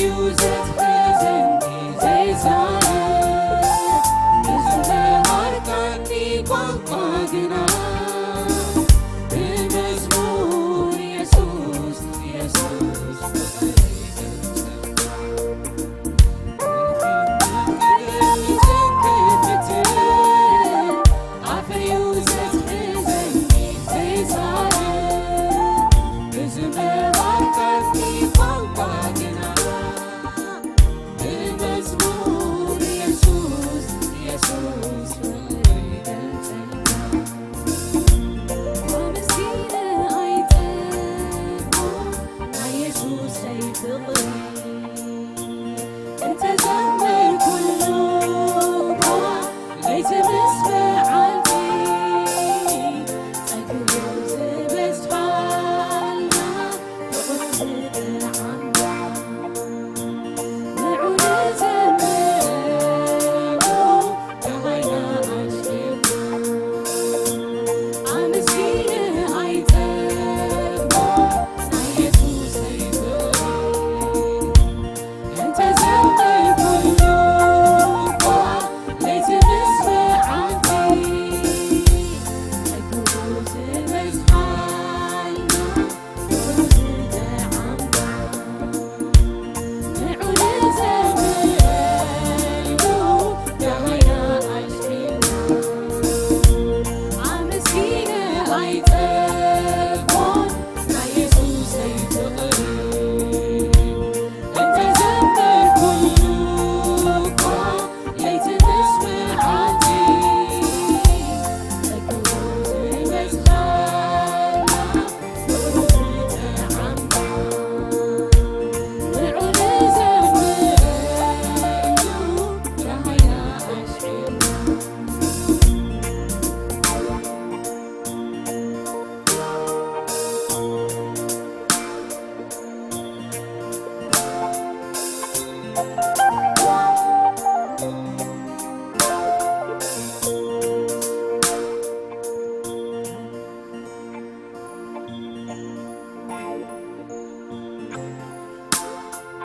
እዩ ዘትሕዘኒ ዘይዛረብ፣ ብዝመሃርካኒ ቋንቋ ግና ብመዝሙር የሱስ፣ የሱስ ፍቕረይ ይገልጸልካ።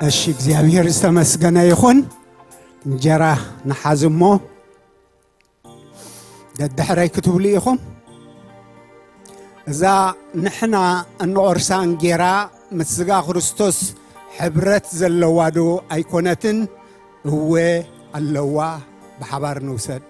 እሺ፣ እግዚኣብሔር ዝተመስገነ ይኹን። እንጀራ ንሓዝ እሞ ደድሕረይ ክትብሉ ኢኹም። እዛ ንሕና እንቖርሳ እንጌራ ምስ ስጋ ክርስቶስ ሕብረት ዘለዋ ዶ ኣይኮነትን? እወ ኣለዋ። ብሓባር ንውሰድ።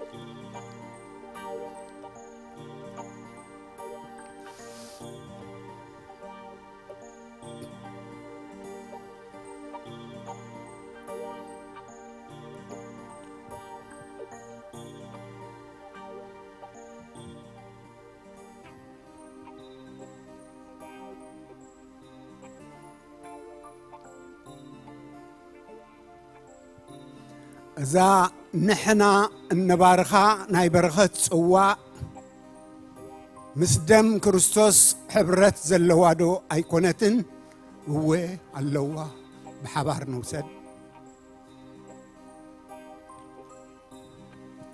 እዛ ንሕና እንባርኻ ናይ በረኸት ጽዋእ ምስ ደም ክርስቶስ ሕብረት ዘለዋ ዶ ኣይኮነትን? እወ ኣለዋ። ብሓባር ንውሰድ።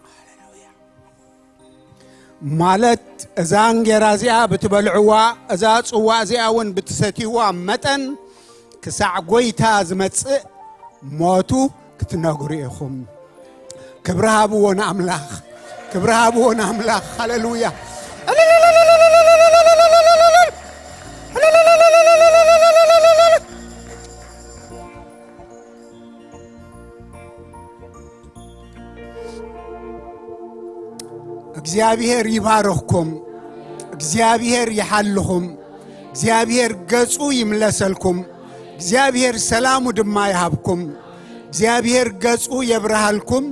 ሃሌሉያ። ማለት እዛ እንጌራ እዚኣ ብትበልዕዋ፣ እዛ ጽዋ እዚኣ እውን ብትሰትይዋ መጠን ክሳዕ ጐይታ ዝመጽእ ሞቱ ክትነግሩ ኢኹም። ክብሪ ሃብዎ ንኣምላኽ፣ ክብሪ ሃብዎ ንኣምላኽ። ሃሌሉያ። እግዚኣብሔር ይባርኽኩም፣ እግዚኣብሔር ይሓልኹም፣ እግዚኣብሔር ገጹ ይምለሰልኩም፣ እግዚኣብሔር ሰላሙ ድማ ይሃብኩም፣ እግዚኣብሔር ገጹ የብርሃልኩም፣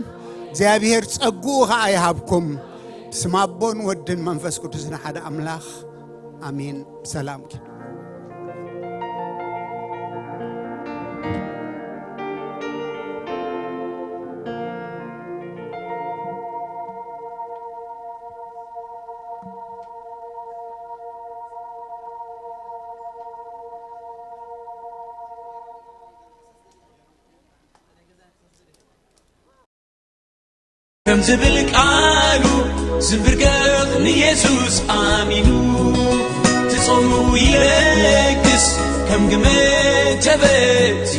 እግዚኣብሔር ጸግኡ ኸኣ ይሃብኩም። ብስም ኣቦን ወድን መንፈስ ቅዱስን ሓደ ኣምላኽ ኣሜን። ብሰላም ኪዱ። ከም ዝብል ቃሉ ዝንብርከኽ ንየሱስ ኣሚኑ ትጾሙ ይለግስ ከም ግመ ጀበት